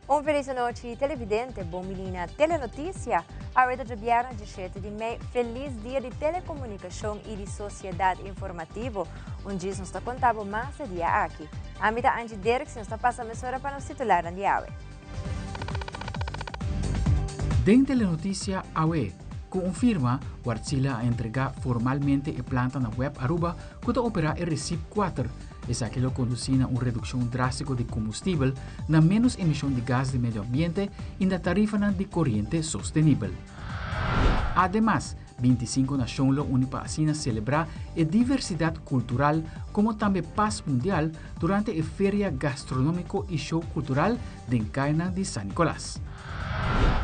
Un feliz nochi televidente, bon bini na Telenoticia. Awe ta djobièrnè 17 di mei. Feliz dia di telecomunicacion y di sociedad informativo. Un djis nos ta conta bo mas e dia aki. Ami ta Angie Dirks y nos ta pasa mesora pa nos titularnan di awe. Den Telenoticia awe, cu un firma, Wärtsilä a entrega formalmente e planta na web Aruba cu ta opera e Recip 4. Esaki lo conduci na un reduccion drastico di combustibel, na menos emision di gas di medio ambiente y na tarifanan di coriente sostenibel. Ademas, 25 nacion lo uni pa asina celebra e diversidad cultural como tambe paz mundial durante e feria gastronomico y show cultural den cayanan di San Nicolas.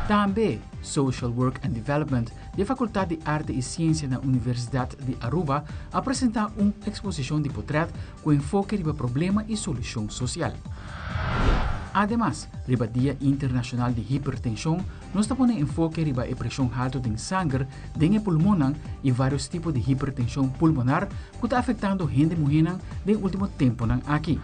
Tambe, Social Work and Development di e Facultad di Arte y Ciencia na Universidad di Aruba a presenta un exposicion di potret cu enfoke riba problema y solucion social. Ademas, riba Dia Internacional di Hipertension, nos ta pone enfoke riba e presion halto den sanger den e pulmonnan y varios tipo di hipertension pulmonar cu ta afectando hende muhenan den ultimo temponan aki.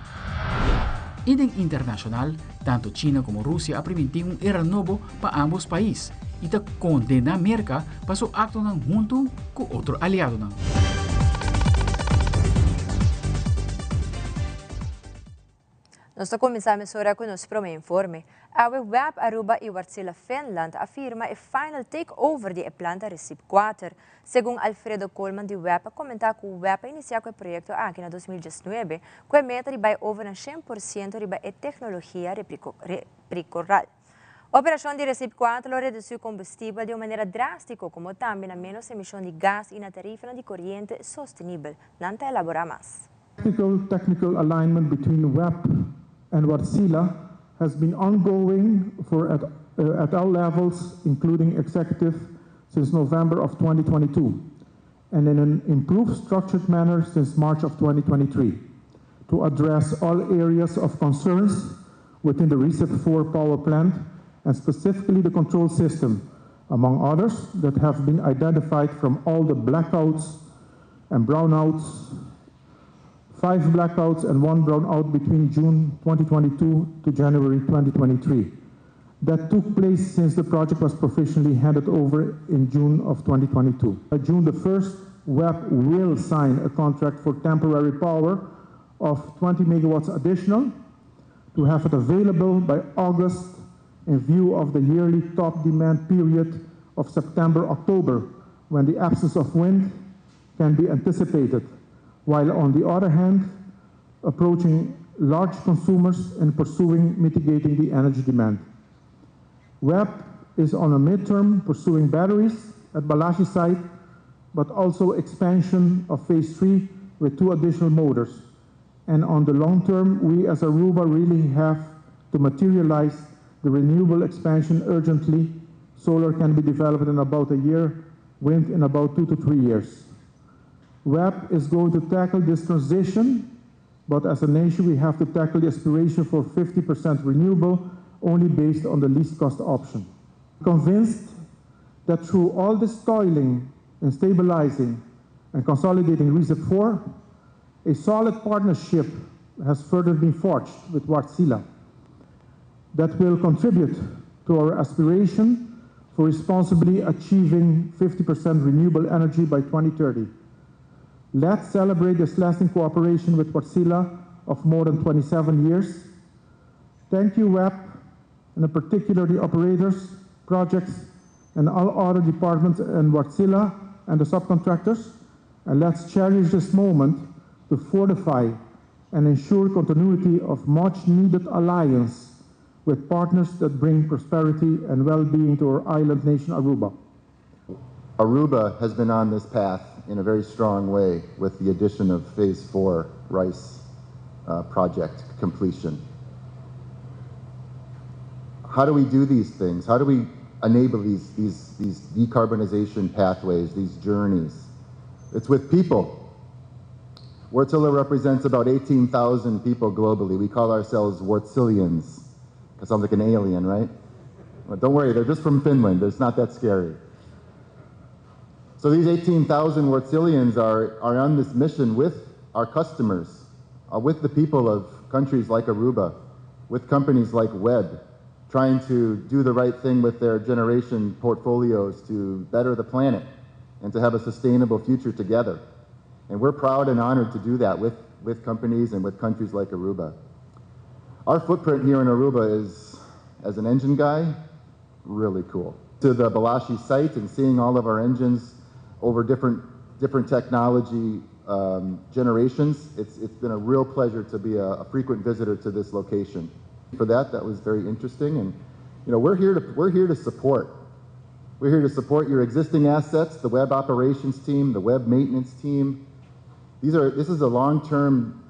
Y den internacional, tanto China como Rusia a priminti un era nobo pa ambos pais y ta condena Merca pa su actonan hunto cu otro aliadonan. Nos ta cuminsa mesora cu nos prome informe. Awe web Aruba y Wärtsilä Finland a firma e final takeover di e planta Recip 4. Segun Alfredo Koolman di web a comenta cu web a inicia cu e proyecto aki na 2019 cu e meta di bay over na 100% riba e tecnologia Repricoral. Operacion di Recip 4 lo reduci combustibel di un manera drastico como tambe na menos emision di gas y na tarifanan di coriente sostenibel. Nan ta elabora mas. Technical technical alignment between WEB and Wärtsilä has been ongoing for at, at all levels, including executive, since November of 2022, and in an improved structured manner since March of 2023, to address all areas of concerns within the Recip 4 power plant and specifically the control system, among others, that have been identified from all the blackouts and brownouts, five blackouts and one brownout between June 2022 to January 2023. That took place since the project was provisionally handed over in June of 2022. By June the 1st, WEB will sign a contract for temporary power of 20 megawatts additional to have it available by August in view of the yearly top demand period of September, October, when the absence of wind can be anticipated, while on the other hand, approaching large consumers and pursuing mitigating the energy demand. WEB is on a midterm pursuing batteries at Balashi site, but also expansion of phase 3 with two additional motors. And on the long term, we as Aruba really have to materialize the renewable expansion urgently. Solar can be developed in about a year, wind in about 2 to 3 years. WEB is going to tackle this transition, but as a nation, we have to tackle the aspiration for 50% renewable only based on the least cost option. Convinced that through all this toiling and stabilizing and consolidating Recip 4, a solid partnership has further been forged with Wärtsilä that will contribute to our aspiration for responsibly achieving 50% renewable energy by 2030. Let's celebrate this lasting cooperation with Wärtsilä of more than 27 years. Thank you, WEB, and in particular the operators, projects, and all other departments in Wärtsilä and the subcontractors. And let's cherish this moment to fortify and ensure continuity of much needed alliance with partners that bring prosperity and well-being to our island nation, Aruba. Aruba has been on this path in a very strong way with the addition of Phase 4 RICE project completion. How do we do these things? How do we enable these decarbonization pathways, these journeys? It's with people. Wärtsilä represents about 18,000 people globally. We call ourselves Wärtsilians. That sounds like an alien, right? But don't worry, they're just from Finland. It's not that scary. So these 18,000 Wärtsilä are on this mission with our customers, with the people of countries like Aruba, with companies like WEB, trying to do the right thing with their generation portfolios to better the planet and to have a sustainable future together. And we're proud and honored to do that with companies and with countries like Aruba. Our footprint here in Aruba is, as an engine guy, really cool. To the Balashi site and seeing all of our engines over different technology generations, it's been a real pleasure to be a frequent visitor to this location. For that, that was very interesting. And we're here to support. We're here to support your existing assets, the WEB operations team, the WEB maintenance team. This is a long-term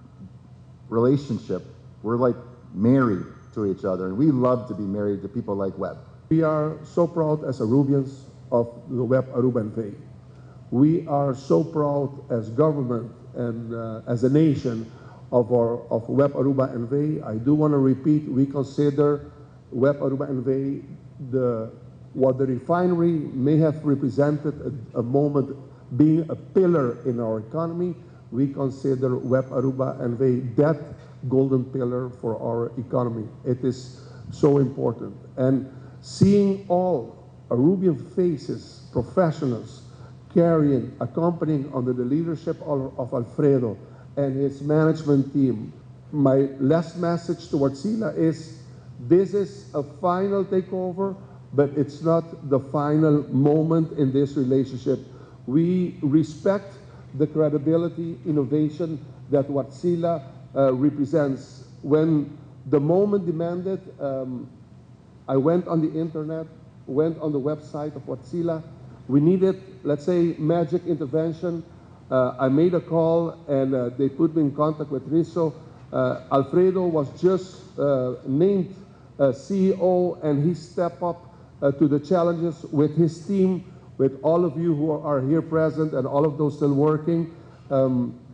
relationship. We're like married to each other, and we love to be married to people like WEB. We are so proud as Arubians of the WEB Aruba NV. We are so proud as government and as a nation of WEB Aruba NV. I do want to repeat, we consider WEB Aruba NV what the refinery may have represented a moment being a pillar in our economy. We consider WEB Aruba NV that golden pillar for our economy. It is so important. And seeing all Arubian faces, professionals, carrying, accompanying under the leadership of Alfredo and his management team, my last message to Wärtsilä is this is a final takeover, but it's not the final moment in this relationship. We respect the credibility, innovation that Wärtsilä represents. When the moment demanded, I went on the internet, went on the website of Wärtsilä. We needed, let's say, magic intervention. I made a call and they put me in contact with Rizzo. Alfredo was just named CEO and he stepped up to the challenges with his team, with all of you who are here present and all of those still working.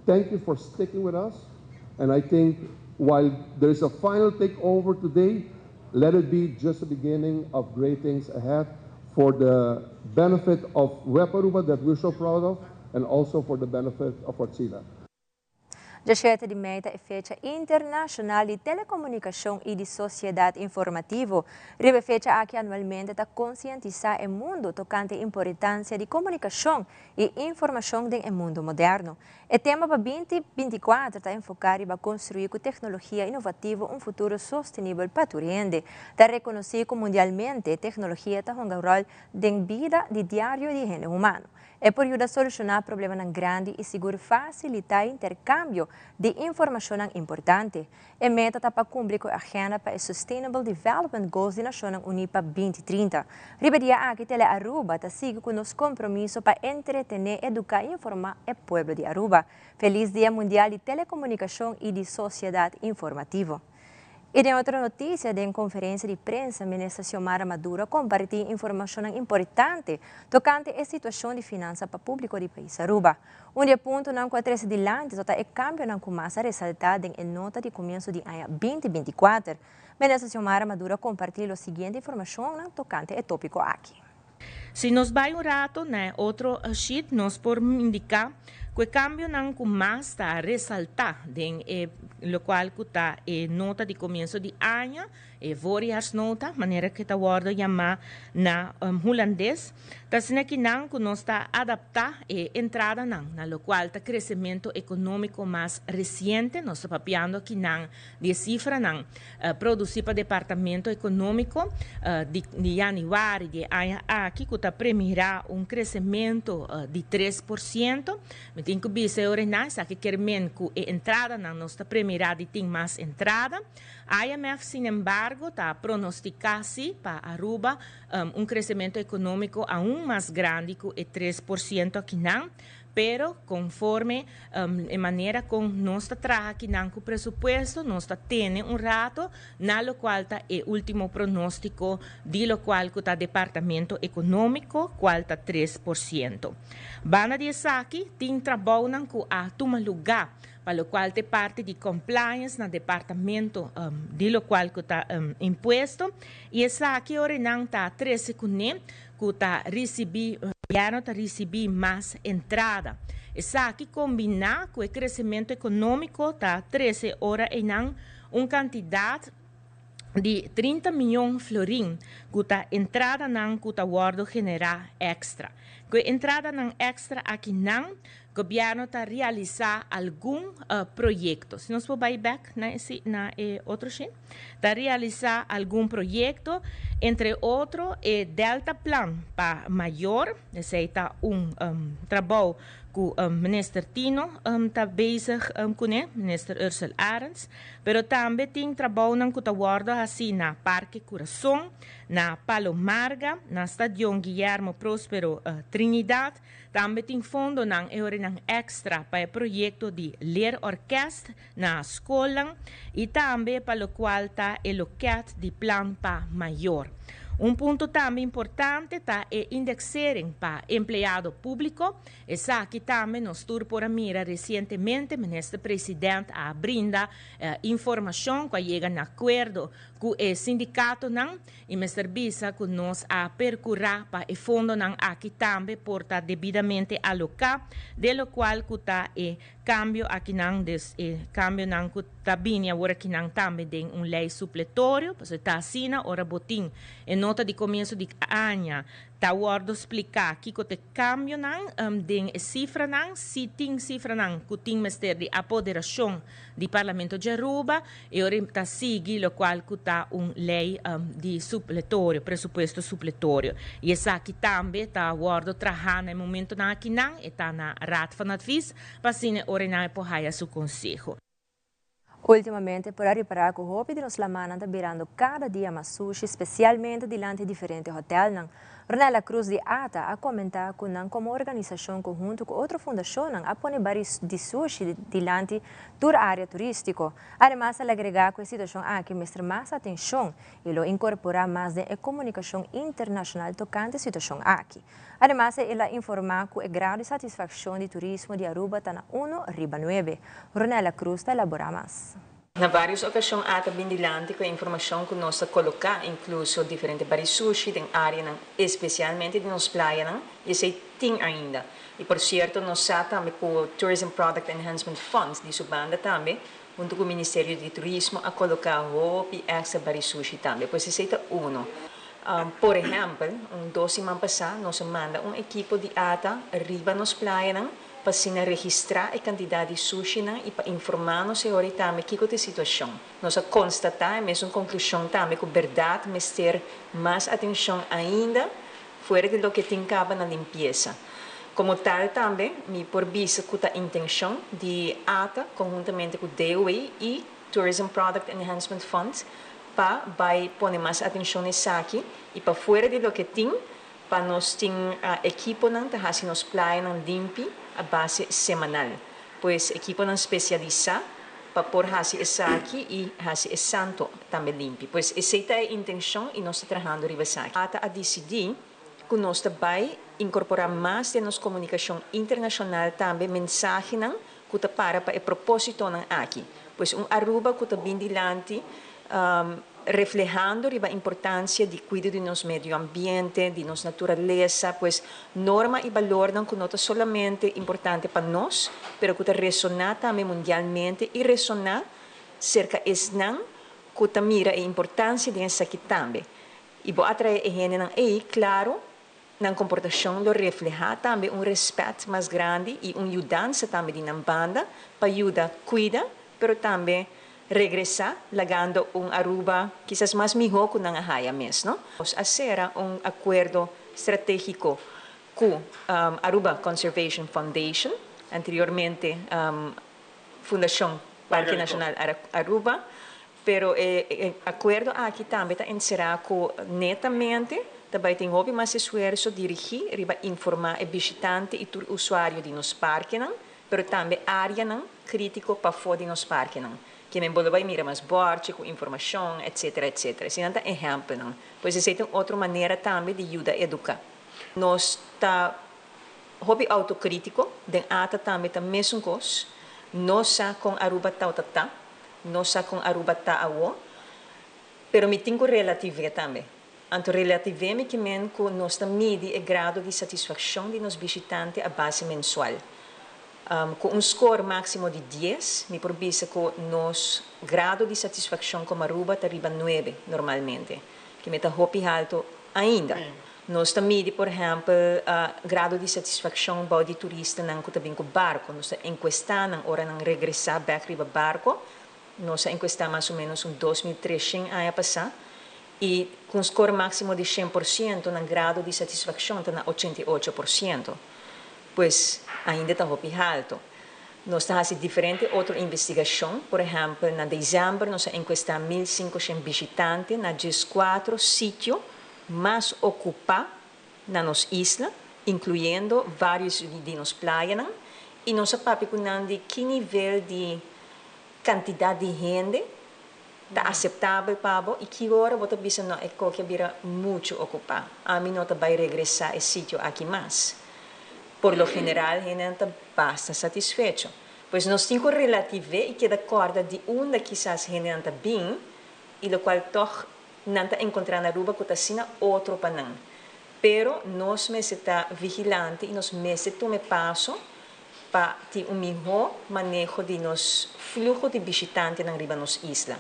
Thank you for sticking with us. And I think while there is a final takeover today, let it be just the beginning of great things ahead for the benefit of WEB Aruba that we're so proud of, and also for the benefit of Wärtsilä. 17 di mei ta e fecha internacional di telecomunicacion y di sociedad informativo. Riba e fecha aki anualmente ta concientisa e mundo tocante e importancia di comunicacion y informacion den mundo moderno. E tema pa 2024 ta enfoca pa construi cu tecnologia inovativo un futuro sostenibel pa tur hende. Ta reconoci cu mundialmente tecnologia ta hunga un rol den bida di diario di hende humano. E por yuda soluciona problemanan grandi y sigur facilita intercambio di informacion importante. E meta ta pa cumpli cu e agenda pa Sustainable Development Goals di Nacionnan Uni pa 2030. Riba e dia aki Tele Aruba ta sigui cu nos compromiso pa entretene, educa y informa e pueblo di Aruba. Feliz Dia Mundial di Telecomunicacion y di Sociedad Informativo. Y den otro noticia, den conferencia di prensa, Minister Xiomara Maduro a comparti informacion importante tocante e situacion di finansa pa publico di pais Aruba. Un di e puntonan cu a trece dilanti ta e cambionan cu mas a resalta den nota di comienso di aña 2024. Minister Xiomara Maduro a comparti e siguiente informacion tocante e topico aki. Si nos bay un rato, na otro sheet, nos por indica cu e cambionan cu mas ta resalta den locual cu ta e nota di comienso di aña, e voorjaarsnota, manera cu ta wordo yama na Hulandes, ta asina cu nan cu nos ta adapta e entradanan, na locual ta crecemento economico mas reciente, nos ta papiando aki nan di cifranan produci pa Departamento Economico di januari di aña aki, cu ta premira un crecemento di 3%. Mi tin cu bisa ora esaki kiermen cu e entradanan nos ta premira di tin mas entrada. IMF, sin embargo, ta pronostica pa Aruba un crecemento economico aun mas grandi cu 3% aki nan. Pero conforme e manera con nos ta traha akinan cu presupuesto, nos ta tene un rato na locual ta e ultimo pronostico di locual cu ta Departamento Economico, cual ta 3%. Banda di esaki, tin trabounan cu a tuma luga pa locual ta e parti di compliance na Departamento di locual cu ta impuesto y esaki ora nan ta trece cune cu ta ricibi gobierno ta ricibi mas entrada. Esaki combina cu e crecemento economico ta trece ora eynan un cantidad di 30 miyon florin cu ta entradanan cu ta wordo genera extra. Cu e entradanan extra akinan gobierno ta realisa algun proyecto. Si nos por bay bek na e na e otro sheet. Ta realisa algun proyecto, entre otro e Delta Plan pa Mayor, esey ta un trabou cu Minister Tino ta bezig cune, Minister Ursell Arends, pero tambe tin trabounan cu ta wordo haci na Parke Curason, na Palo Marga, na Stadion Guillermo Prospero Trinidad. Tambe tin fondonan e horanan extra pa e proyecto di Leerorkest na scolnan y tambe pa locual ta e loket di plan pa mayor. Un punto tambe importante ta e indexering pa empleado publico. Esaki tambe nos tur por a mira recientemente Minister President a brinda informacion cu a yega na acuerdo cu e sindicatonan y mester bisa cu nos a percura pa e fondonan aki tambe por ta debidamente aloca, de locual cu ta e cambio akinan, dus e cambionan cu ta bini awor akinan tambe den un ley supletorio, pasobra ta asina ora bo tin e nota di comienzo di aña ta wordo splica kico ta e cambionan den e cifranan, si tin cifranan cu tin mester di apoderacion di Parlamento di Aruba, e ora ta sigui locual cu ta un ley di supletorio, presupuesto supletorio. Y esaki tambe ta wordo traha na e momentonan akinan, e ta na Raad van Advies, pa asina e ora nan e por haya su conseho. Ultimamente por a ripara cu hopi di nos lamannan ta birando cada dia mas sushi, specialmente dilanti diferente hotelnan. Ronella Cruz di ATA a comenta cu nan como organisacion conhunto cu otro fundacionnan a pone bari di sushi dilanti tur area turistico. Ademas el a agrega cu e situacion aki mester mas atencion y lo incorpora mas den e comunicacion internacional tocante e situacion aki. Ademas el a informa cu e grado di satisfaccion di turismo di Aruba ta na uno riba nuebe. Ronella Cruz ta elabora mas. Na varios ocasion ATA bin dilanti cu e informacion cu nos ta coloca incluso diferente bari sushi den areanan especialmente di nos playanan y esey tin ainda. Y por cierto nos sa tambe cu Tourism Product Enhancement Fund di su banda tambe hunto cu Ministerio di Turismo a coloca hopi extra bari sushi tambe. Pues esey ta uno. Por ehempel, un dos siman pasa nos a manda un ekipo di ATA riba nos playanan pa asina registrá e kantidat di sushinan i pa informá nos e ora ei tambe kiko ta e situashon. Nos a konstatá e mesun konklushon tambe ku bèrdat mester mas atenshon ainda fuera di loke tin kaba na limpiesa. Komo tal tambe mi por bisa ku ta intenshon di ata konhuntamente ku DOW i Tourism Product Enhancement Fund pa bai pone mas atenshon na esaki i pa fuera di loke tin Pa nos tin ekiponan ta hasi nos playanan limpi a base semanal. Pues ekiponan spesialisá pa por hasi esaki i hasi e santo tambe limpi. Pues esei ta e intenshon i nos ta trahando riba esaki. Ata a disidí ku nos ta bai inkorporá mas den nos komunikashon internashonal tambe mensahenan ku ta para pa e propósitonan aki. Pues un Aruba ku ta bin dilanti reflehando riba importancia di cuido di nos medio ambiente, di nos naturalesa, pues norma y balornan cu no ta solamente importante pa nos, pero cu ta resona tambe mundialmente y resona cerca esnan cu ta mira e importancia di esaki tambe. Y bo atrae e hendenan ey, claro, nan comportacion lo refleha tambe un respet mas grandi y un yudansa tambe di nan banda pa yuda cuida, pero tambe regresa lagando un Aruba kisas mas miho cu nan a haya mes, no? Nos a cera un acuerdo strategico cu Aruba Conservation Foundation, anteriormente Fundacion Parke Nacional Aruba, pero e acuerdo aki tambe ta encera cu netamente. Ta bai tin hopi mas esfuerso dirigí riba informá e bishitante i tur usuario di nos parkenan, pero tambe áreanan krítiko pafó di nos parkenan. Ke men bo lo bai mira mas bòrchi ku informashon, etsetera, etsetera. Eseinan ta ehèmpelnan. Pues esei ta un otro manera tambe di yuda eduká. Nos ta hopi outokritiko, den ata tambe ta mesun kos. Nos sa kon Aruba tawata ta, nos sa kon Aruba ta awo, pero mi tin ku relativ'é tambe. Anto relativ'é mi ke men ku nos ta midi e grado di satisfakshon di nos bishitante a base mensual. Ku un skor máksimo di dies, mi por bisa ku nos grado di satisfakshon komo Aruba ta riba nuebe normalmente, ke men ta hopi haltu ainda. Nos ta midi por ehèmpel grado di satisfakshon bou di turistanan ku ta bin ku barko. Nos ta enkuestá nan ora nan regresá bèk riba barko. Nos a enkuestá mas o ménos un 2300 aña pasá i ku un skor máksimo di 100% nan grado di satisfakshon ta na 88%. Pues ainda ta hopi haltu. Nos ta hasi diferente otro investigashon. Por ehèmpel na desèmber nos a enkuestá 1500 bishitante na 14 sitio mas okupá na nos isla, inkluyendo vários di nos playanan, i nos a papia ku nan di ki nivel di kantidat di hende ta aseptabel pa bo i ki ora bo ta bisa no e koki a bira muchu okupá, ami no ta bai regresá e sitio aki mas. Por lo general hendenan ta basta satisfecho. Pues nos tin ku relativ'é i keda kòrda di unda kisas hendenan ta bin i lokual tòg Nan ta encontra na Aruba cu ta asina otro pa nan. Pero nos mester ta vigilante y nos mester tuma e paso pa tin un miho maneho di nos fluho di bishitantenan riba nos isla.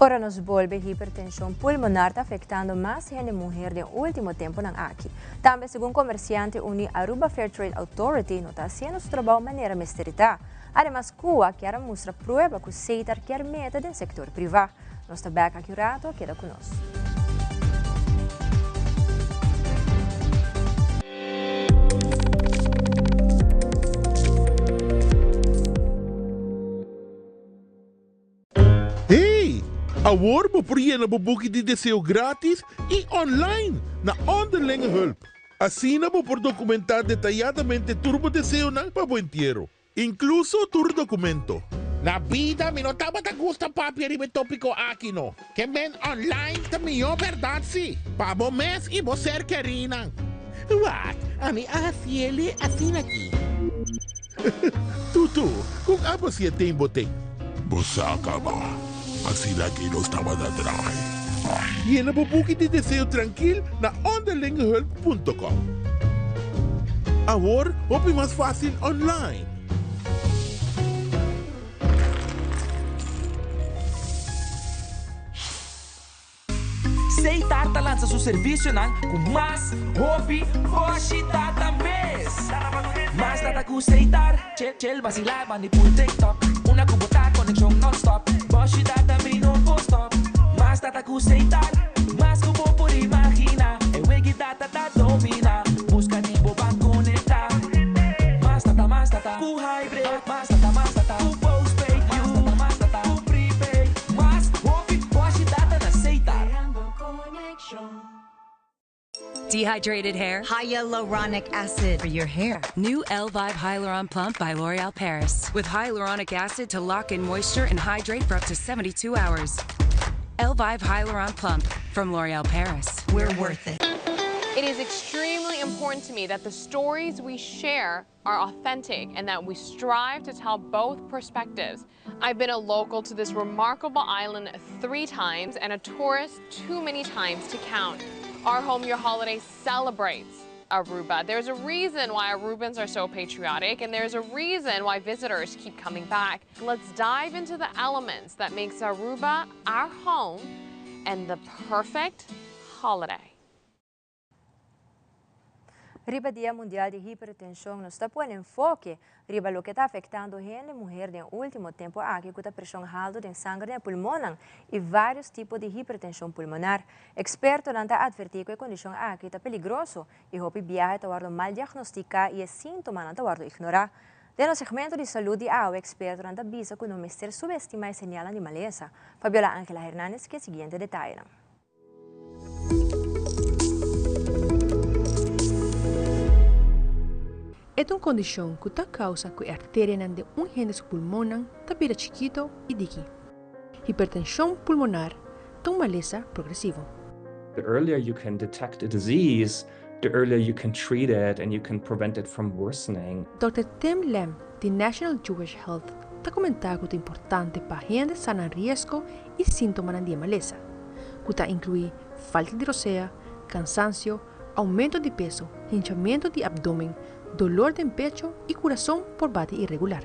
Ora nos bolbe hipertension pulmonar ta afectando mas hende muher den ultimo temponan aki. Tambe segun comerciante uni Aruba Fair Trade Authority no ta haciendo su trabao manera mester ta. Ademas cua kier a mustra prueba cu Setar kier mete den sector priva. Nos ta bek aki un rato, keda ku nos. Hey! Awor bo por yena bo buki di deseo gratis y online na Onderlinge Hulp. Asina bo por documenta detayadamente tur bo deseonan pa bo entiero. Inkluso tur dokumento. Na bida mi no tabata gusta papia riba e topiko aki no. Ke men online ta mihó bèrdat si, pa bo mes i bo ser kerínan. Wak, ami a hasiele asina aki. Tutu, kon abo si e ten bo ten? Bo sa kaba, asina aki nos tabata draai. Yena bo buki di deseo trankil na onderlingehulp punto com. Awor hopi mas fácil online. Setar ta lansa su servicionan cu mas hopi boshi data mes. Mas data cu Setar, chill vacila bandi pul TikTok. Una cu bo ta conexion non-stop, boshi data mi no por stop. Mas data cu Setar, mas cu bo por imagina. E wegi data ta domina, busca di bo ban conecta. Mas data, mas data cu hybrid, mas data, mas data cu postpaid, mas data, mas data cu prepaid. Mas hopi boshi data na Setar. Dehydrated hair? Hyaluronic acid for your hair. New Elvive Hyaluron Plump by L'Oreal Paris. With hyaluronic acid to lock in moisture and hydrate for up to 72 hours. Elvive Hyaluron Plump from L'Oreal Paris. We're worth it. It is extremely important to me that the stories we share are authentic and that we strive to tell both perspectives. I've been a local to this remarkable island three times and a tourist too many times to count. Our Home Your Holiday celebrates Aruba. There's a reason why Arubans are so patriotic and there's a reason why visitors keep coming back. Let's dive into the elements that makes Aruba our home and the perfect holiday. Riba Dia Mundial di Hipertenshon nos ta pone enfoke riba loke ta afektando hende muher den ultimo tempu aki ku ta preshon haltu den sanger den e pulmonnan i vários tipo di hipertenshon pulmonar. Ekspertonan ta atvertí ku e kondishon aki ta peligroso i hopi biahe ta wòrdu mal diagnostiká i e síntomanan ta wòrdu ignorá. Den nos segmento di salud di awe ekspertonan ta bisa ku no mester subestimá e señalnan di malesa. Fabiola Angela Hernandez ke e siguiente detayenan. E ta un kondishon ku ta kousa ku e arterianan den un hende su pulmonnan ta bira chikito i diki. Hipertenshon pulmonar ta un malesa progresivo. The earlier you can detect a disease, the earlier you can treat it and you can prevent it from worsening. Dòkter Tim Lam di National Jewish Health ta komentá ku ta importante pa hende sa nan riesgo i síntomanan di e malesa, ku ta inkluí falta di rosea, kansansio, Aumento di peso, hinchamentu di abdomen, dolor den pecho i kurason por bati iregular.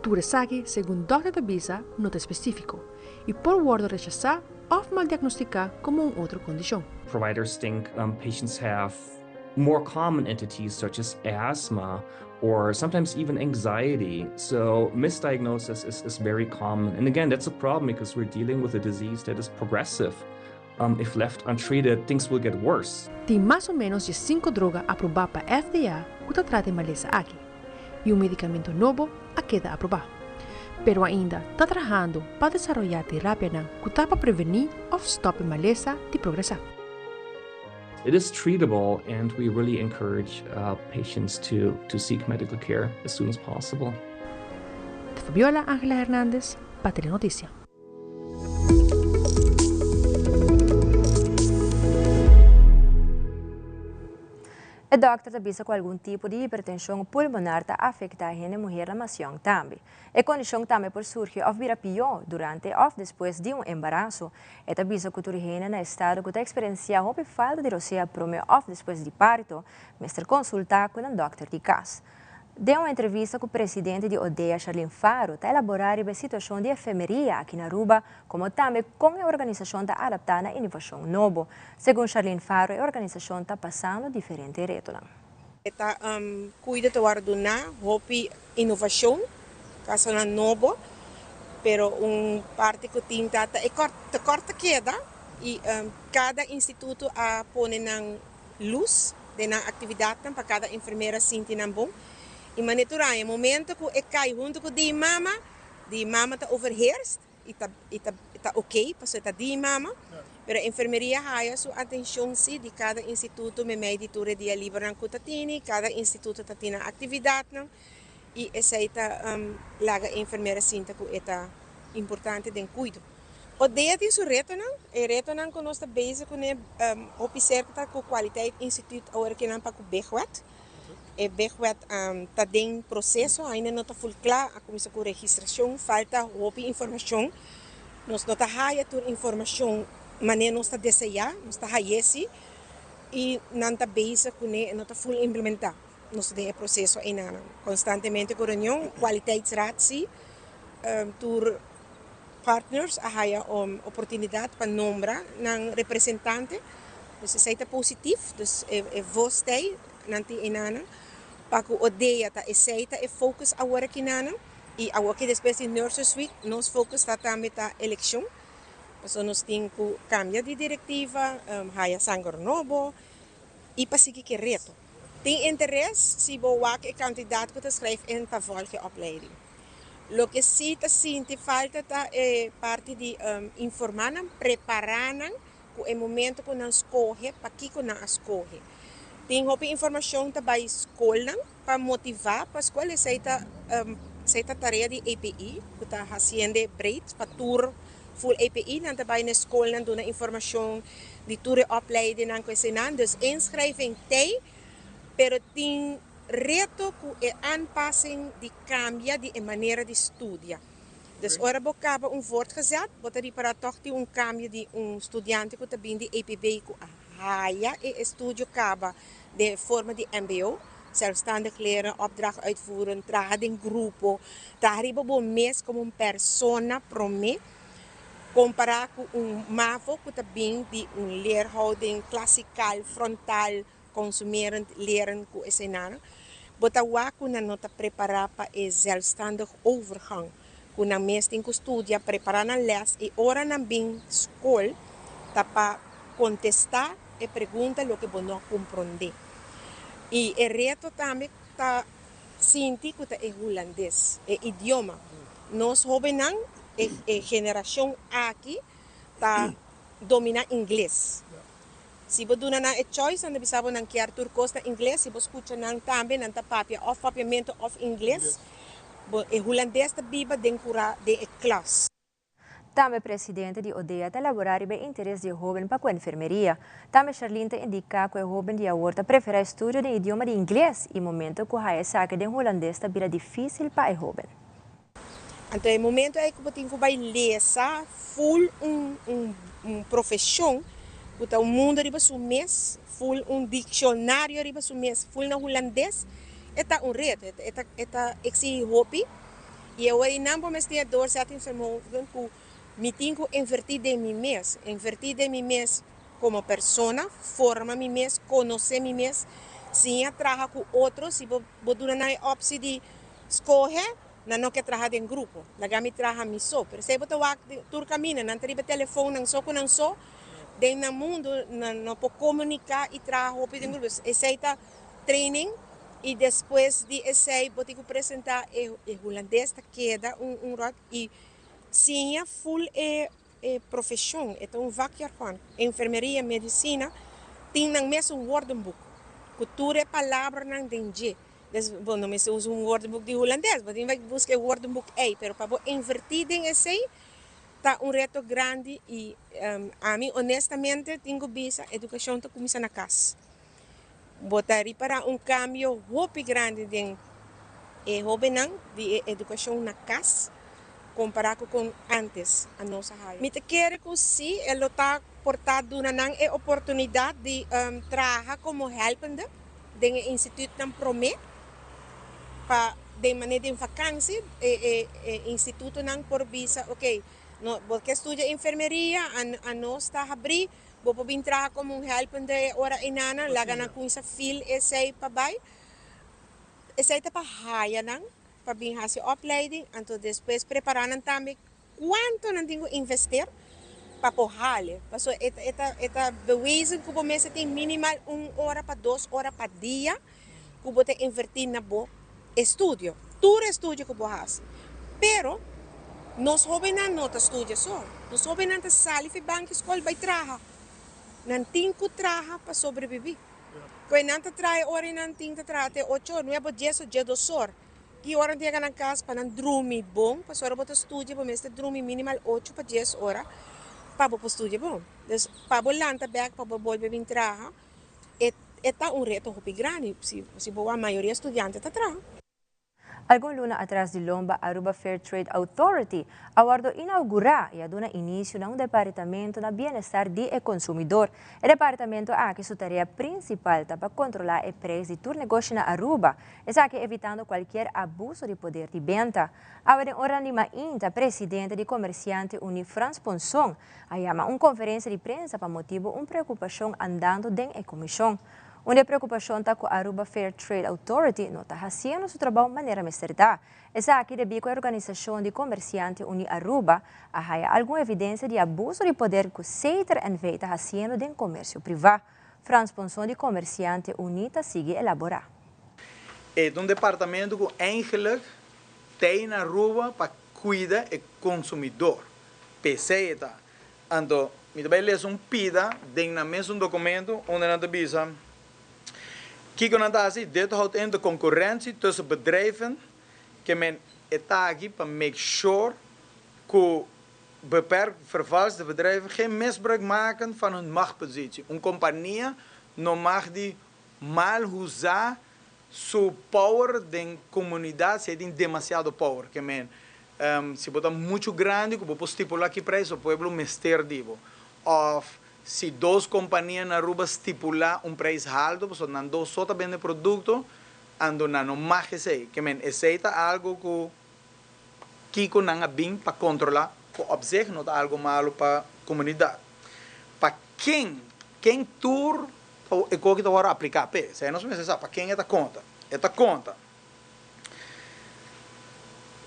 Tur esaki, segun dòkter ta bisa, no ta spesífiko i por wòrdu rechasá òf mal diagnostiká komo un otro kondishon. Providers think patients have more common entities such as asthma or sometimes even anxiety. So misdiagnosis is very common. And again, that's a problem because we're dealing with a disease that is progressive. If left untreated, things will get worse. Tin mas o ménos diesinko droga aprobá pa FDA ku ta trata e malesa aki, i un medikamento nobo a keda aprobá. Pero ainda ta trahando pa desaroyá terapianan ku ta pa prevení òf stòp e malesa di progresá. It is treatable and we really encourage patients to to seek medical care as soon as possible. Ta Fabiola Angela Hernandez pa Telenoticia. E dòkter ta bisa ku algun tipo di hipertenshon pulmonar ta afektá hende muhernan mas yòn tambe. E kondishon tambe por surgi òf bira pió durante òf despues di un embaraso. E ta bisa ku tur hende na estado ku ta eksperensiá hopi falta di rosea promé òf despues di parto mester konsultá ku nan dòkter di kas. Den un entrevista cu presidente di ODEA Charlene Faro ta elabora riba e situacion di efemeria aki na Aruba como tambe con e organisacion ta adapta na innovacion nobo. Segun Charlene Faro e organisacion ta pasando diferente retonan. E ta cuida ta worde duna hopi innovacion, casonan nobo, pero un parti cu tin ta ta e tekort ta keda y cada instituto a pone nan lus den nan aktividatnan pa kada enfermera sinti nan bon. I manera tur aña, momento ku e kai huntu ku di mama, di mama ta overheerst i ta i ta ta oké pasobra e ta di mama, pero enfermeria haya su atenshon si di kada instituto meimei di tur e dia libernan ku ta tini, kada instituto ta tin nan aktividatnan i esei ta laga e enfermera sinta ku e ta importante den kuido. ODEA tin su retonan. E retonan ku nos ta bezig kuné hopi serka ta ku Kwaliteit Instituut awor kinan pa ku Bigwet. E Bigwet ta den proseso, ainda no ta ful kla, a kuminsá ku registrashon, falta hopi informashon. Nos no ta haya tur informashon manera nos ta deseá, nos ta hay'é sí i nan ta bezig kuné, e no ta ful implementá. Nos ta den e proseso einanan. Konstantemente ku reunion, Kwaliteitsraad sí, tur. Partners a haya oportunidad pa nombra nan representante, dus esey ta positief, dus e voz t'ey, nan tin enanan, pa cu ODEA ta esey ta e focus awor aki nanan, y awor ki despues di Nurses Week nos focus ta tambe ta eleccion, pasobra nos tin cu cambia di directiva, haya sanger nobo, y pa sigui ki reto. Tin interes si bo wak e cantidad cu ta schrijf in pa volg e opleiding. Loke si ta sinti falta ta e parti di informá nan, prepará nan ku e momento ku nan skohe, pakiko nan a skohe. Tin hopi informashon ta bai skolnan pa motivá pa skol, esei ta esei ta tarea di EPI ku ta hasiende breed pa tur full EPI, nan ta bai na e skolnan duna informashon di tur e opleidingnan ku eseinan. Dus inschrijving t'ei, pero tin. Reto ku e aanpassing di kambia di e manera di studia. Dus ora bo kaba un voortgezet, bo ta ripará tòg tin un kambio di un studiante ku ta bin di EPB ku a haya e estudio kaba den e forma di mbo, zelfstandig leren, opdracht uitvoeren, traha den grupo, traha riba bo mes komo un persona promé, kompará ku un mavo ku ta bin di un leerhouding klasikal, frontal, Consumerend leren cu eseinan, bo ta wak cu nan no ta prepara pa e zelfstandig overgang, cu nan mes tin cu studia, prepara nan les y ora nan bin scol ta pa contesta e pregunta loke bo no a compronde. Y e reto tambe ta sinti cu ta e Hulandes, e idioma. Nos hobennan, e generacion aki ta domina Ingles. Si bo duna nan e choice, nan ta bisa bo nan kier tur cos na ingles. Si bo scucha nan tambe, nan ta papia of papiamento of ingles. Bo e hulandes ta biba den cura den e klas. Tambe presidente di ODEA ta elabora riba e interes di e hoben pa cu enfermeria. Tambe Sharlene ta indica cu e hoben di awor ta prefera estudio den idioma di ingles y momento cu haya esaki den hulandes ta bira dificil pa e hoben. Anto e momento ei ku bo tin ku bai lesa ful un un un profeshon ku ta un mundo riba su mes, ful un dikshonario riba su mes, ful na hulandes, e ta un reto, e ta e ta eksihí hopi. I awor einan bo mes tin e doorzettingsvermogen ku mi tin ku invertí den mi mes, invertí den mi mes komo persona, forma mi mes, konosé mi mes, siña traha ku otro, si bo bo duna nan e opsi di Skohe, nan no ke traha den grupo. Laga mi traha mi so. Pero esei bo ta wak den tur kaminda, nan ta riba telefon nan so ku nan so, den nan mundu nan no por komuniká i traha hopi den grupo. Esei ta training i despues di esei bo tin ku presentá e e hulandes ta keda un un ròt i siña ful e e profeshon. E ta un vakjargon. Enfermeria, medisina tin nan mesun woordenboek ku tur e palabranan den dje. Des, bo no mester usa un woordenboek di hulandes, bo tin bai buska e woordenboek ei, pero pa bo invertí den esei ta un reto grandi i ami honestamente tin ku bisa edukashon ta kuminsá na kas. Bo ta ripará un kambio hopi grandi den e hóbennan di e edukashon na kas kompará ku kon ántes a nos a haya. Mi ta kere ku sí e lo ta por ta duna nan e oportunidat di traha komo hèlpende. Den e instituutnan promé pa den manera den vakansi e e e institutonan por bisa ok no bo ke studia enfermeria a nos ta habrí bo por bin traha komo un hèlpende e ora einanan laga nan kuminsá fil esei pa bai esei ta pa haya nan pa bin hasi opleiding anto despues prepará nan tambe Cuanto nan tin cu invester pa por hale? Pasobra e ta e ta e ta bewezen cu bo mester tin minimal un ora pa dos ora pa dia cu bo ta inverti na bo estudio, tur estudio cu bo haci. Pero nos hobennan no ta studia so, nos hobennan ta sali fi banki scol bay traha. Nan tin cu traha pa sobrevivi. Cu e nan ta traha e ora y nan tin ta traha te ocho or, nuebe o dies o diesdos or. Ki ora nan ta yega nan kas pa nan drumi bon, pasobra ora bo ta studia bo mester drumi minimal ocho pa dies ora pa bo por studia bon. Dus pa bo lanta bek pa bo bolbe bin traha e e ta un reto hopi grandi si si bo wak mayoria studiante ta traha. Algun luna atras di lomba Aruba Fair Trade Authority a wordo inaugura y a duna inicio na un departamento na bienestar di e consumidor. E departamento aki su tarea principal ta pa controla e prijs di tur negoshi na Aruba. Esaki evitando cualkier abuso di poder di benta. Awe den ora di mainta presidente di Comerciante Uni Frans Ponson a yama un conferencia di prensa pa motibo un preocupacion andando den e comision. Un di e preocupacion ta cu Aruba Fair Trade Authority no ta haciendo su trabao manera mester ta. Esaki debi cu e organisacion di Comerciante Uni Aruba a haya algun evidencia di abuso di poder cu Seter NV ta haciendo den comercio priva. Frans Ponson di Comerciante Uní ta sigui elaborá. E ta un departamento cu eigenlijk t'ey na Aruba pa cuida e consumidor. P'esey e ta. Anto, mi ta bay lesa un pida den nan mesun documento unda nan ta bisa kico nan ta haci, Dit houdt in de concurrentie tussen bedrijven ke men e ta aki pa make sure cu Beperkt vervalste bedrijven geen misbruik maken van hun machtpositie. Un compania no mag di mal usa su power den comunidad si e tin demasiado power. Ke men, si bo ta mucho grandi cu bo por stipula ki prijs o pueblo mester di bo. Of si dos compania na Aruba stipula un prijs halto pasobra nan dos so ta bende producto, ando nan no mag esey. Ke men, esey ta algo cu Kiko nan a bin pa kontrolá ku op zich no ta algu malu pa komunidat. Pa ken, ken tur e koki ta wòrdu apliká p'e? Esei nos mester sa, pa ken e ta konta? E ta konta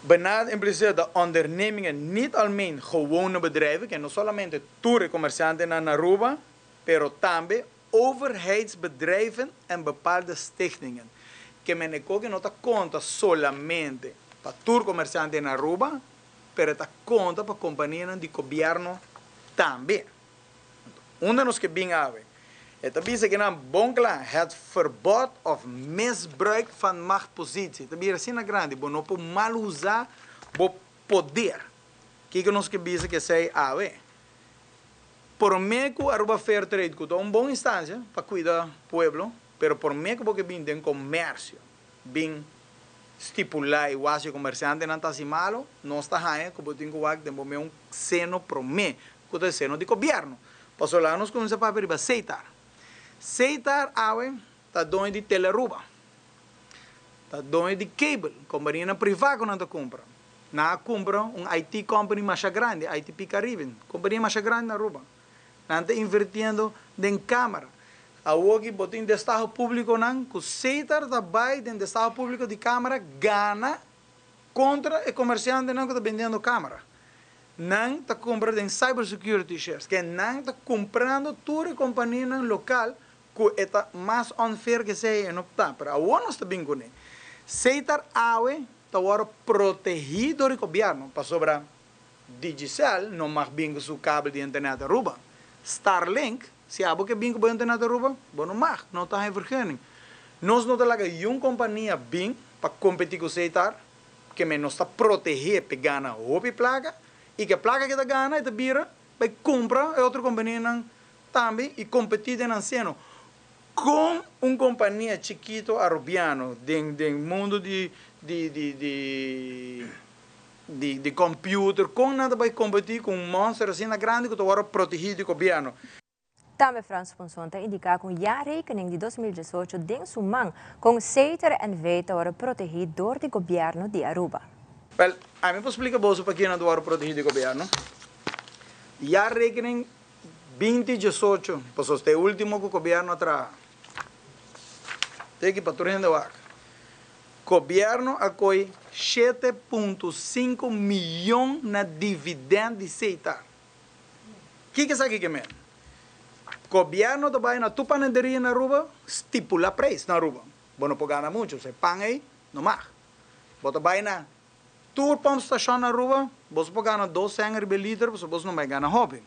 Benadering impliceert dat ondernemingen niet almeen gewone bedrijven, ke no solamente tur e komersiantenan na Aruba, pero tambe overheidsbedrijven en bepaalde stichtingen. Ke men e koki no ta konta solamente pa tur komersiante na Aruba, pero e ta konta pa kompanianan di gobièrnu tambe. Unda nos ke bin awe? E ta bisa kinan bon kla, het verbod of misbruik van machtpositie. Ta bira asina grandi, bo no por mal usa bo poder. Kiko nos ke bisa ku esei awe? Promé ku Aruba Fair Trade, ku ta un bon instansia pa kuida pueblo, pero promé ku bo ke bin den komersio, bin stipulá i wak si e komersiantenan ta hasi malu, nos ta haña ku bo tin ku wak den bo mes un seno promé, ku ta e seno di gobièrnu. Pasobra laga nos kuminsá papia riba Seitar. Seitar awe ta doño di Telearuba, ta doño di cable, kompanianan privá ku nan ta kumpra. Nan a kumpra un IT company masha grandi, ITP Caribbean, kompania masha grandi na Aruba. Nan ta invirtiendo den kámara. Awoki bo tin destaho públikonan ku Seitar ta bai den destaho públiko di kámara gana kontra e komersiantenan ku ta bendiendo kámara. Nan ta kumpra den cyber security shares, ke nan ta kumprando tur e kompanianan lokal ku e ta mas unfair ke esei e no ta. Pero awor nos ta bin kuné. Seitar awe ta wòrdu protehí dor di gobièrnu pasobra Digicel no mag bin ku su kabel di internet Aruba. Starlink, si abo ke bin ku bo internet Aruba, bo no mag, no ta haña vergunning. Nos no ta laga yun kompania bin pa kompetí ku Seitar. Ke men nos ta protehé p'e gana hopi plaka i ke plaka ke ta gana e ta bira bai kumpra e otro kompanianan tambe i kompetí den nan seno. Kon un kompania chikito arubiano den den mundu di di di di di di computer kon nan ta bai kompetí ku un monster asina grandi ku ta wòrdu protehí di gobièrnu? Tambe Frans Ponson ta indiká ku jaarrekening di 2018 den su man kon Seter NV ta wòrdu protehí dor di gobièrnu di Aruba. Wèl, ami por splika boso pakiko nan ta wòrdu protehí di gobièrnu. Jaarrekening 2018, pasobra ta e último ku gobièrnu a traha. Teki pa tur hende wak. Gobièrnu a koi 7.5 miyon na dividènt di Setar. Kiko esaki ke men? Gobierno ta bai na tur panaderia na Aruba stipula prijs na Aruba. Bo no por gana mucho, so e pan ei no mag. Bo ta bai na tur pompstation na Aruba, bo por gana 2 cen riba e liter, pasobra bo no bai gana hopi.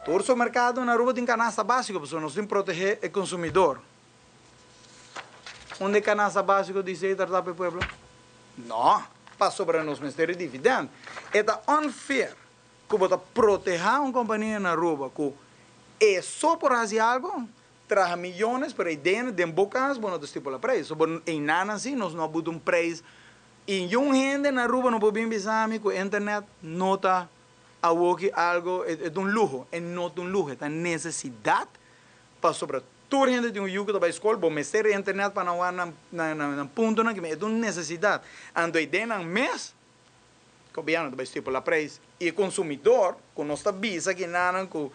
Tur supermercado na Aruba tin canasta basico, pasobra nos tin protege e consumidor. Unda e canasta basico di Setar ta pa e pueblo? No, pasobra nos mester di dividend. E ta unfair ku bo ta protehá un kompania na Aruba ku e so por hasi algu, traha miyones, pero ei den den bo kas bo no ta stipula preis. So bo einan si nos no a buta un preis i niun hende na Aruba no por bin bisa mi ku internet no ta awoki algu, e ta un luho. E no ta un luho, e ta nesesidat pasobra tur hende tin un yu ku ta bai skol, bo mester internet pa nan wak nan nan puntonan, e ta un nesesidat. Anto ei den nan mes Gobierno ta bai stipula prijs y e consumidor cu nos ta bisa kinanan cu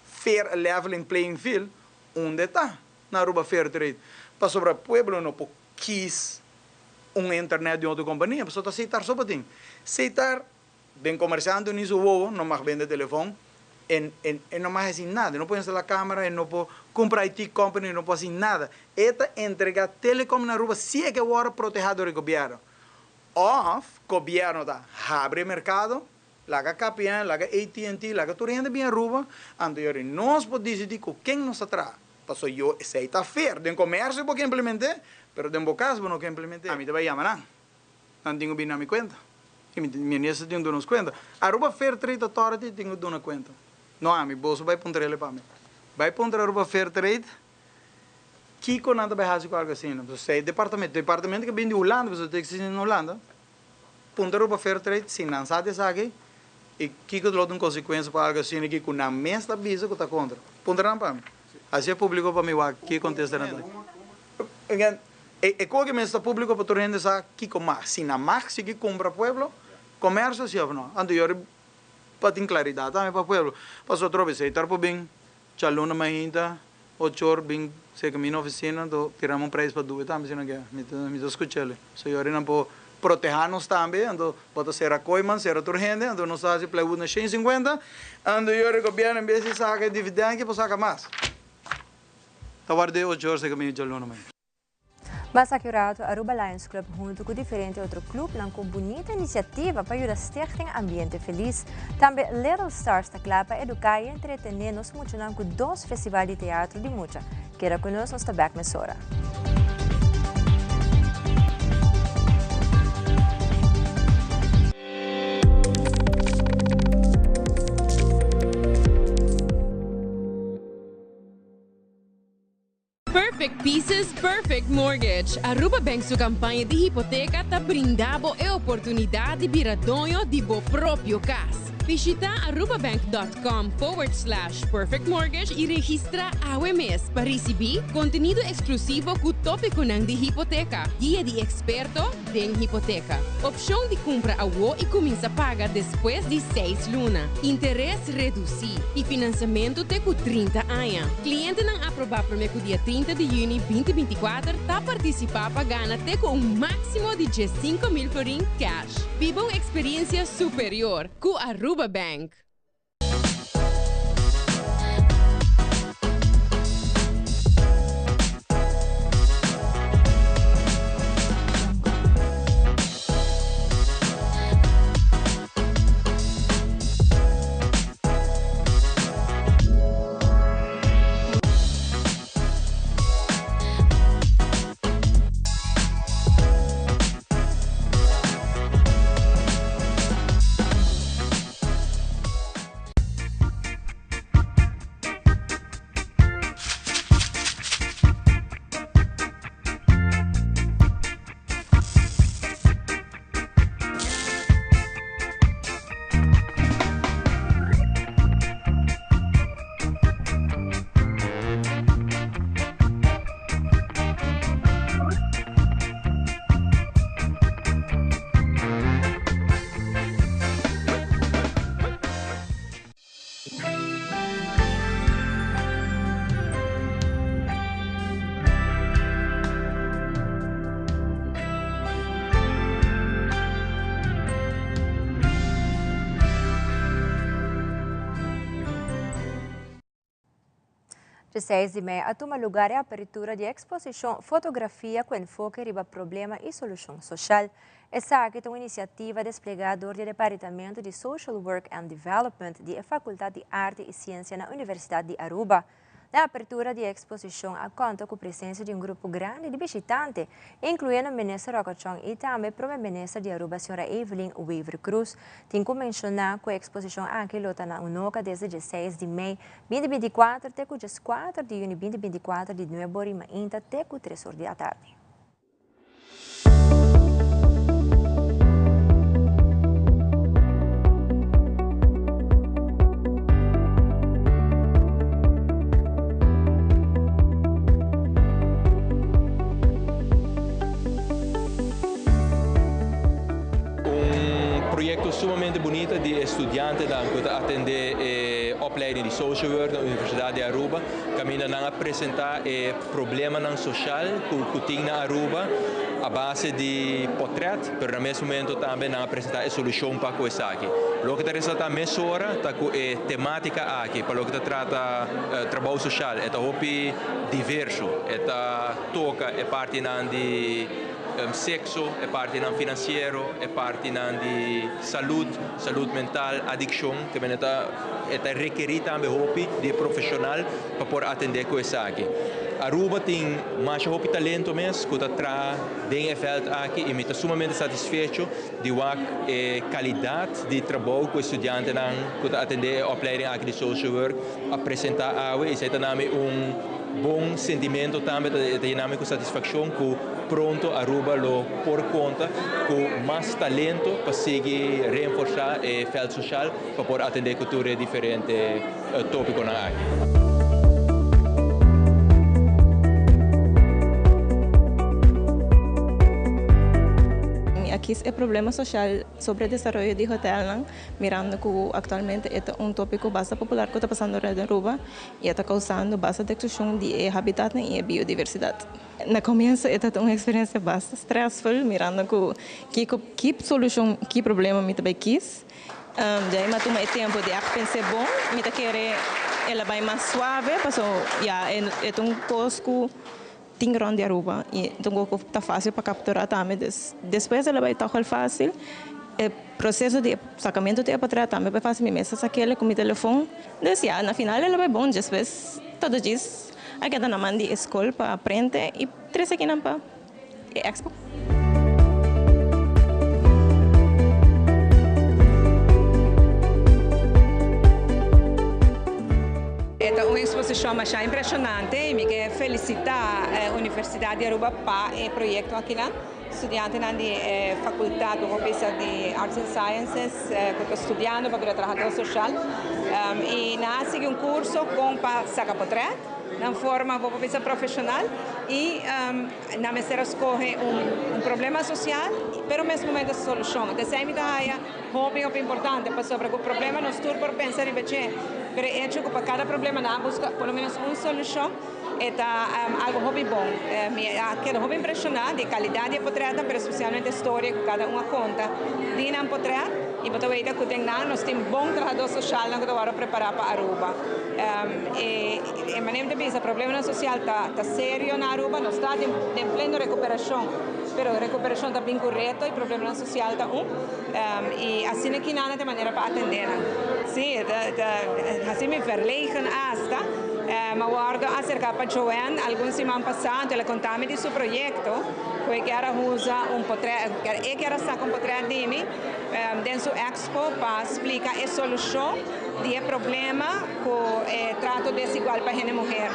fair leveling playing field unda ta na Aruba Fair Trade pasobra pueblo no por kies un internet di otro compania pasobra ta Setar so por tin Setar den comerciante ni su wowo no mag bende telefon en en e no mag haci nada e no por instala camera e no por cumpra IT company e no por haci nada e ta entrega telecom na Aruba si e ke worde proteha door e gobierno. Òf gobièrnu ta habri e merkado, laga KPN, laga AT&T, laga tur hende bin Aruba, anto yori nos por disidí ku ken nos ta traha. Pasobra yo esei ta fair. Den komersio bo ke implement'é, pero den bo kas bo no ke implement'é. Ami ta bai yama nan. Nan tin ku bin na mi kuenta. I mi minister tin ku duna nos kuenta. Aruba Fair Trade Authority tin ku duna kuenta. No ami, boso bai puntra el'e pa mi. Bai puntra Aruba Fair Trade. Kiko nan ta bai hasi ku algu asina? Pasobra si e departamento, departamento ke bin di Hulanda, pasobra ta eksistí na Hulanda, puntra Aruba Fair Trade si nan sa di esaki i kiko lo ta un konsekuensia pa algu asina ki ku nan mes ta bisa ku ta kontra. Puntra nan pa mi. Hasi e públiko pa mi wak ki kontesta nan ta. Again, e koki mester ta públiko pa tur hende sa kiko mag. Si nan mag sigui kumpra pueblo, komersio si òf no. Anto yori pa tin klaridat tambe pa pueblo. Pasobra otro bes ei tar por bin Djaluna mainta, ochor bin serka mi na oficina, anto tirami un prijs pa due tambe si nan ke. Mi ta mi ta scuch'el. So yori nan por proteha nos tambe, anto bo ta sera Kooiman, sera tur hende, anto nos ta haci plywood na 150, anto yori gobierno en bes di saca e dividend aki por saca mas. Ta ward'e ochor serka mi djaluna mainta. Mas aki rato, Aruba Lions Club hunto cu diferente otro clubnan cu bunita iniciativa pa yuda Stichting Ambiente Feliz. Tambe Little Stars ta cla pa educa y entretene nos muchanan cu dos festival di teatro di mucha. Keda cu nos, nos ta bek mesora. Perfect Pieces, Perfect Mortgage. Aruba Bank su campaña di hipoteca ta brinda bo e oportunidad di bira doño di bo propio cas. Bishita arubabank.com forward slash perfectmortgage y registra awe mes pa ricibi contenido exclusivo cu topiconan di hipoteca, guia di experto den hipoteca, opcion di cumpra awo y cuminsa paga despues di seis luna, interes reduci y financiamento te cu 30 aña. Clientenan aproba prome cu dia 30 di juni 2024 ta participa pa gana te cu un maximo di 15,000 florin cash. Biba un experiencia superior cu Aruba Bank. 16 di mei a tuma lugar e apertura di exposicion Fotografia cu enfoke riba problema y solucion social. Esaki ta un iniciativa desplega door di e Departamento di Social Work and Development di e Facultad di Arte y Ciencia na Universidad di Aruba. Na apertura di e exposicion a conta cu presencia di un grupo grandi di bishitante, incluyendo Minister Rocco Tjong y tambe Prome Minister di Aruba Sra. Evelyn Wever-Croes. Tin cu menciona cu e exposicion aki lo ta na Unoca desde 16 di mei 2024 te cu 14 di juni 2024 di 9 or y mainta te cu 3 or di atardi. Un proyecto sumamente bunita di e studiantenan cu ta atende e opleiding di Social Work na Universidad di Aruba, caminda nan a presenta e problemanan social cu cu tin na Aruba a base di potret, pero na mes momento tambe nan a presenta e solucion pa cu esaki. Loke ta resalta mesora ta cu e tematica aki pa loke ta trata trabou social e ta hopi diverso, e ta toca e partinan di sexo, e partinan financiero, e partinan di salud, salud mental, adiccion, te mene ta e ta rekeri tambe hopi di e profesional pa por atende cu esaki. Aruba tin masha hopi talento mes cu ta traha den e veld aki y mi ta sumamente satisfecho di wak e calidad di trabou cu e studiantenan cu ta atende e opleiding aki di social work a presenta awe y esey ta nami un bon sentimento tambe, ta yena mi cu satisfaccion cu pronto Aruba lo por conta cu mas talento pa sigui reenforsa e veld social pa por atende cu tur e diferente tópikonan aki. Mi a kis e problema social sobre desaroyo di hotelnan, mirando cu actualmente e ta un topico basta popular cu ta pasando red Aruba y e ta causando basta destruccion di e habitatnan y e biodiversidad. Na comienzo e ta un experiencia basta stressful, mirando cu kico, ki solucion, ki problema mi ta bay kis. Djei mi a tuma e tempu di ègt pens'é bon. Mi ta kere el a bai mas suave paso ya e ta un kos ku tin rond di Aruba y ta un poco ta facil pa captura tambe. Dus despues el a bay toch wel facil. E proceso di e sacamento di e portret tambe bay facil, mi mes a saquele cu mi telefon. Dus ya, na final el a bay bon. Despues todo djis a keda na man di e scol pa prente y trece akinan pa e expo. E ta un exposicion masha impresionante y mi ke felicita Universidad di Aruba pa e proyecto akinan. Studiantenan di e facultad bo por bisa di Arts and Sciences cu ta studiando pa bira trahador social y nan a sigui un curso con pa saca potret nan forma bo por bisa profesional y nan mester a scoge un problema social pero mes momento solucion. Esey mi ta haya hopi hopi importante pasobra cu problema nos tur por pensa riba dje pero e hecho cu pa cada problema nan a busca por lo menos un solucion e ta algo hopi bon. Mi a keda hopi impresiona di e calidad di e potretnan pero especialmente e storia cu cada un a conta di nan potret y bo ta weta cu den nan nos tin bon trahador socialnan cu ta worde prepara pa Aruba. E manera mi ta bisa problemanan social ta serio na Aruba, nos ta den pleno recuperacion pero recuperacion ta bin cu reto y problemanan social ta un y asina kinan ta e manera pa atende nan. Si, ta haci mi verlegen hasta. Mi a wordo acerca pa Joanne algun siman pasa, anto el a conta mi di su proyecto cu e kier a usa un potret, e kier a saca un potret di mi den su expo pa splica e solucion di e problema cu e trato desigual pa hende muher.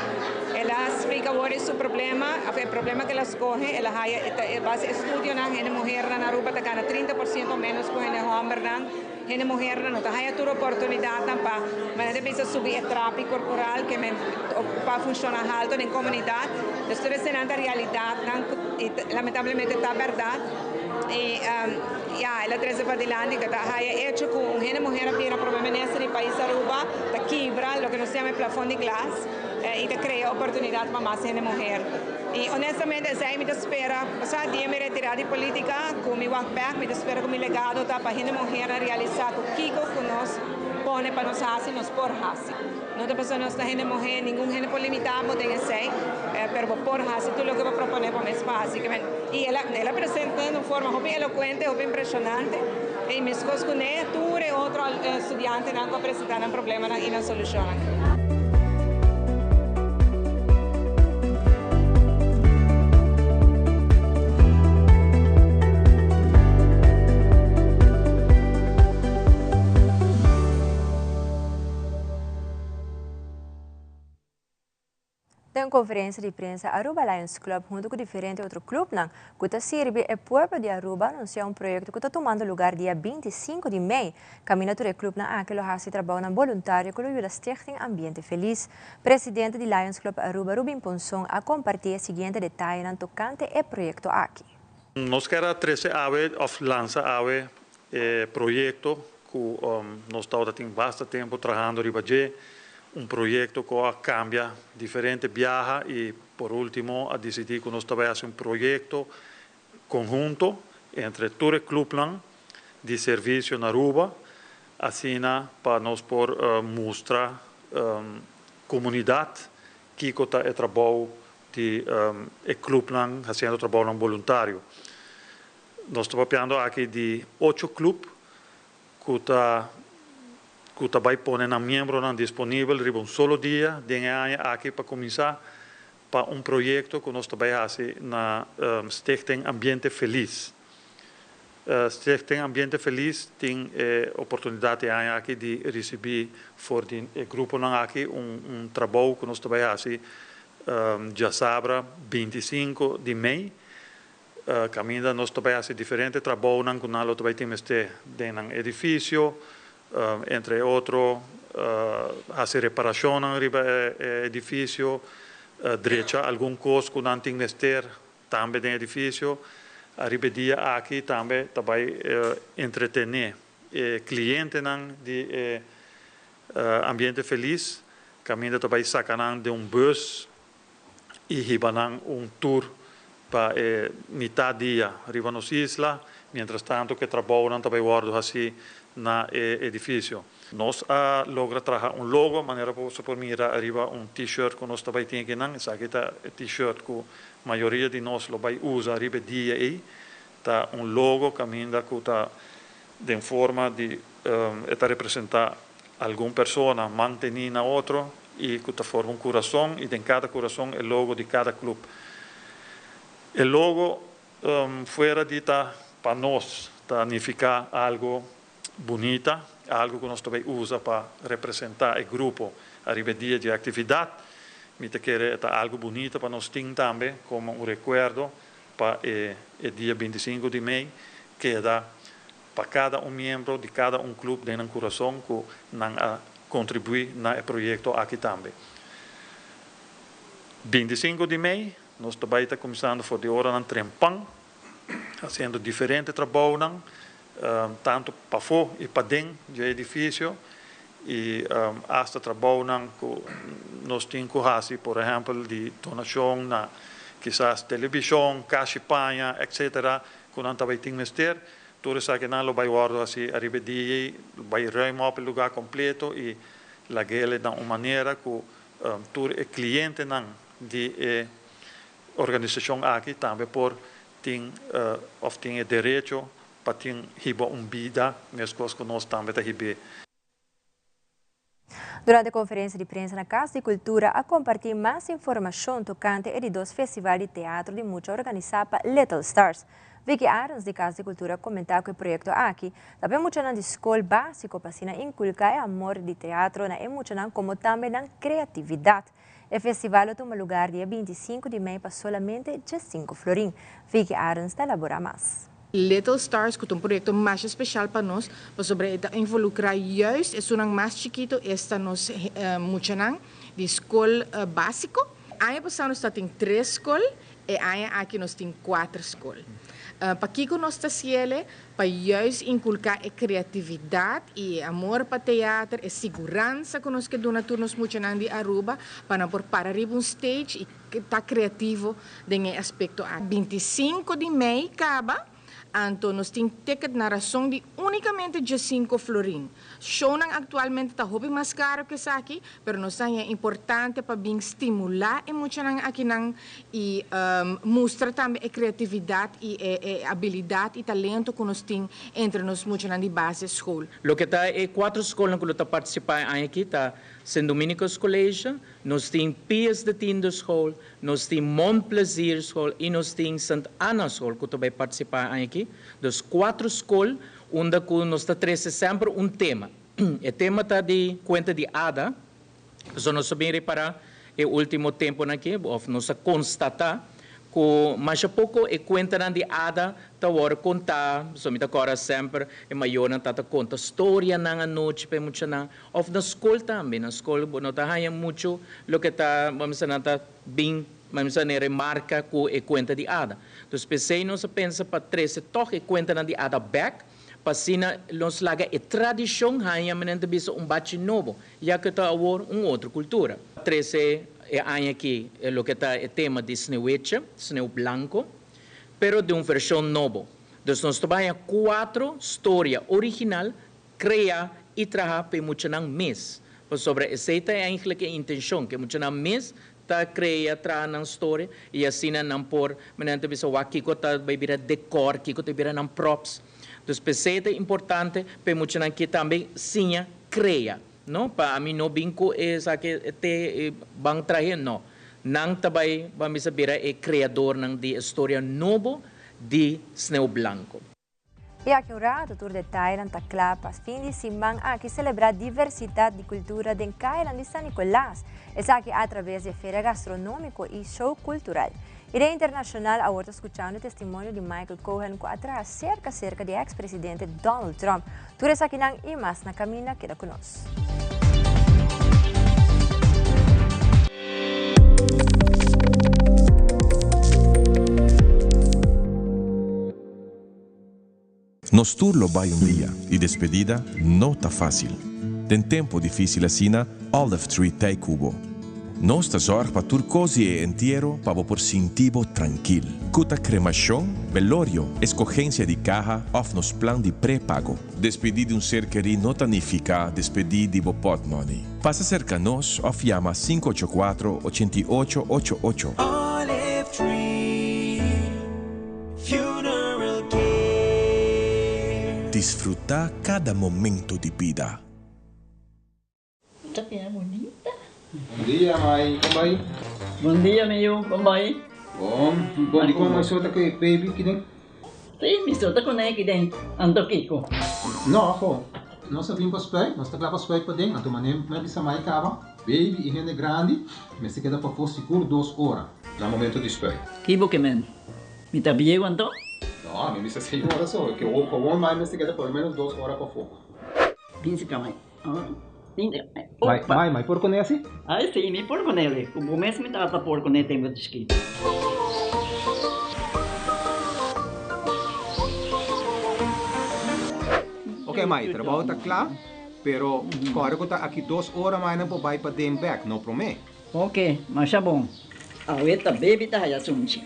El a splica awor di su problema, of e problema cu el a scoge, el a haya e base estudionan hende muhernan na Aruba ta gana 30% menos cu hende hombernan. Hende muhernan no ta haya tur oportunidadnan pa manera di bisa subi e trapi corporal ke men pa funciona halto den comunidad. Dus tur esenan ta realidadnan cu lamentablemente ta berdad. Y ya, el a trece padilanti cu ta haya hecho cu un hende muher a bira prome minister di pais Aruba ta kibra loke nos yama e plafon di glas y ta crea oportunidad pa mas hende muher. Y honestamente esey mi ta spera, pasá dia mi retira di politica, cu mi wak bek, mi ta spera cu mi legado ta pa hende muhernan realisa cu kico cu nos pone pa nos haci, nos por haci. No ta pasobra nos ta hende muher, ningun hende por limita bo den esey, pero bo por haci tur loke bo propone bo mes pa haci. Y el a, el a presenta den un forma hopi elocuente, hopi impresionante, y mescos cu ne, tur e otro studiantenan cu a presenta nan problemanan y nan solucionnan. Den un conferencia di prensa Aruba Lions Club hunto cu diferente otro clubnan cu ta sirbi e pueblo di Aruba anuncia un proyecto cu ta tumando lugar dia 25 di mei. Caminda tur e clubnan aki lo haci trabounan boluntario cu lo yuda Stichting Ambiente Feliz. Presidente di Lions Club Aruba Rubin Ponson a comparti e siguiente detayenan tocante e proyecto aki. Nos kier a trece awe of lansa awe e proyecto cu nos tabata tin basta tempo trahando riba dje, un proyecto cu a cambia diferente biaha y por ultimo a dicidi cu nos ta bay haci un proyecto conhunto entre tur e clubnan di servicio na Aruba, asina pa nos por mustra comunidad kico ta e trabou di e clubnan haciendo trabounan boluntario. Nos ta papiando aki di ocho club cu ta cu ta bay pone nan miembronan disponibel riba un solo dia den e aña aki pa cuminsa pa un proyecto cu nos ta bay haci na Stichting Ambiente Feliz. Stichting Ambiente Feliz tin e oportunidad e aña aki di ricibi for di e gruponan aki un un trabou cu nos ta bay haci djasabra 25 di mei. Kaminda nos ta bai hasi diferente trabounan ku nan lo ta bai tin mester den nan edifisio, entre e otro hasi reparashonnan riba e edifisio, drecha algun kos ku nan tin mester tambe den edifisio. Ariba e dia aki tambe ta bai entretené e klientenan di e Ambiente Feliz, kaminda ta bai saka nan den un bus i hiba nan un tur pa e mitad dia riba nos isla, mientras tanto ku e trabounan ta bai wòrdu hasí na e edifisio. Nos a logra traha un logo, manera boso por mira ariba un T-shirt ku nos ta bai tin akinan. Esaki ta e T-shirt ku mayoria di nos lo bai usa riba e dia ei. Ta un logo kaminda ku ta den forma di e ta representá algun persona man tení na otro i ku ta forma un kurason i den kada kurason e logo di kada klup. E logo fuera di ta pa nos ta nifiká algu bunita, algu ku nos ta bai usa pa representá e grupo ariba e dia di e aktividat. Mi ta kere e ta algu bunita pa nos tin tambe komo un rekuerdo pa e e dia bintisinko di mei keda pa kada un miembro di kada un klup den nan kurason ku nan a kontribuí na e proyekto aki tambe. Bintisinko di mei nos ta bai ta kuminsando for di oranan trempan hasiendo diferente trabounan tantu pafó i paden dje edifisio i asta trabounan ku nos tin ku hasi, por ehèmpel di donashon na kisas televishon, kashi paña, etsetera, ku nan ta bai tin mester. Tur esakinan lo bai wòrdu hasi ariba e dia ei, lo bai ruim òp e lugá kompleto i lag'el na un manera ku tur e klientenan di e organisashon aki tambe por tin òf tin e derecho pa tin hiba un bida meskos ku nos tambe ta hib'é. Durante konferensia di prensa na Kas di Kultura a kompartí mas informashon tokante e di dos festival di teatro di mucha organisá pa Little Stars. Vicky Arens di Kas di Kultura a komentá ku e proyekto aki ta pa e muchanan di skol básiko pa asina inkulká e amor di teatro na e muchanan komo tambe nan kreatividat. E festival lo tuma lugar dia 25 di mei pa solamente 15 florin. Vicky Arens ta elabora mas. Little Stars ku ta un proyekto masha speshal pa nos pasobra e ta involukrá juist esunnan mas chikito, esta nos muchanan di skol básiko. Aña pasá nos tatin tres skol, e aña aki nos tin kuater skol. Pakiko nos ta hasiel? Pa juist inkulká e kreatividat i e amor pa teater, e siguransa ku nos ke duna tur nos muchanan di Aruba pa nan por para riba un stage i ta kreativo den e aspekto aki. 25 di mei kaba, anto nos tin ticket na rason di únikamente 15 florin. Shownan aktualmente ta hopi mas karo ku esaki, pero nos ta haña importante pa bin stimulá e muchanan akinan i mustra tambe e kreatividat i e abilidat i talento ku nos tin entre nos muchanan di basisschool. Loke ta e kuater skolnan ku lo ta partisipá e aña aki ta Sint Dominicus College, nos tin Pius de Tiende School, nos tin Mont Plaisir School i nos tin Sint Anna School ku ta bai partisipá e aña aki. Dus kuater skol unda ku nos ta trese semper un tema. E tema ta di kuenta di Ada, pasobra nos a bin ripará e último tempunan aki, òf nos a konstatá ku masha poko e kuentanan di Ada ta wòrdu kontá. Pasobra mi ta kòrda semper e mayornan ta ta konta storianan anochi pa e muchanan, òf na skol tambe. Na skol bo no ta haña muchu loke ta, bo a bisa nan ta bin, bo a bisa nan remarka ku e kuenta di Ada. Dus p'esei nos a pensa pa trese tòg e kuentanan di Ada bèk, pa asina nos laga e tradishon haña manera ta bisa un bachi nobo, ya ku ta awor un otro kultura. Trese e aña aki loke ta e tema di Sneeuwwitje, Sneeuw Blanco, pero den un vershon nobo. Dus nos ta baña kuatro storia original krea i traha pa e muchanan mes, pasobra esei ta eigenlijk e intenshon, ku e muchanan mes ta krea, traha nan storia i asina nan por, manera nan ta bisa, wak kiko ta bai bira dekor, kiko ta bira nan props. Dus p'esei ta importante pa e muchanan ki tambe siña krea, no? Pa ami no bin ku esaki te ban trahe, no. Nan ta bai, ban bisa, bira e kreadornan di e storia nobo di Sneeuw Blanco. I aki un rato tur detayenan ta kla pa fin di siman aki selebrá diversitat di kultura den kayanan di San Nicolas. Esaki atraves di e feria gastronómiko i show kultural. Idea Internashonal awor ta skuchando e testimonio di Michael Cohen ku a traha serka serka di e eks presidente Donald Trump. Tur esakinan i mas na kaminda keda ku nos. Nos tur lo bai un dia y despedida no ta facil. Den tempo dificil asina, Olive Tree t'ey cu bo. Nos ta zorg pa tur kos di e entiero pa bo por sinti bo trankil. Ku ta kremashon, belorio, eskogensia di kaha òf nos plan di prepago. Despedí di un ser kerí no ta nifiká despedí di bo pòtmòni. Pasa serka nos òf yama 584 88 88. Olive Tree Funeral Care. Disfrutá kada momento di bida. Ta bira bunita. Bon dia mai, kon bai? Bon dia mi yu, kon bai? Bon, bon di kon mai so ta ku e baby kiden? Si, mi so ta kuné kiden, anto kiko? No, aho, nos a bin pa spuit, nos ta kla pa spuit paden, anto manera mi a bisa mai kaba, baby i hende grandi mester keda pafó sigur dos ora na momento di spuit. Ki bo ke men? Mi ta bieu anto? No, mi bisa seis ora so, ke gewoon mai mester keda por lo menos dos ora pafó. Binse ka mai. Mai, mai, mai por kuné asi? Ai si, mi por kuné li. Ku bo mes mi tata por kuné tempu di chikitu. Ok mai, trabou ta kla, pero kòrda ku ta aki dos ora mai nan por bai paden bèk, no promé. Ok, masha bon. Awe ta baby ta haya sunchi.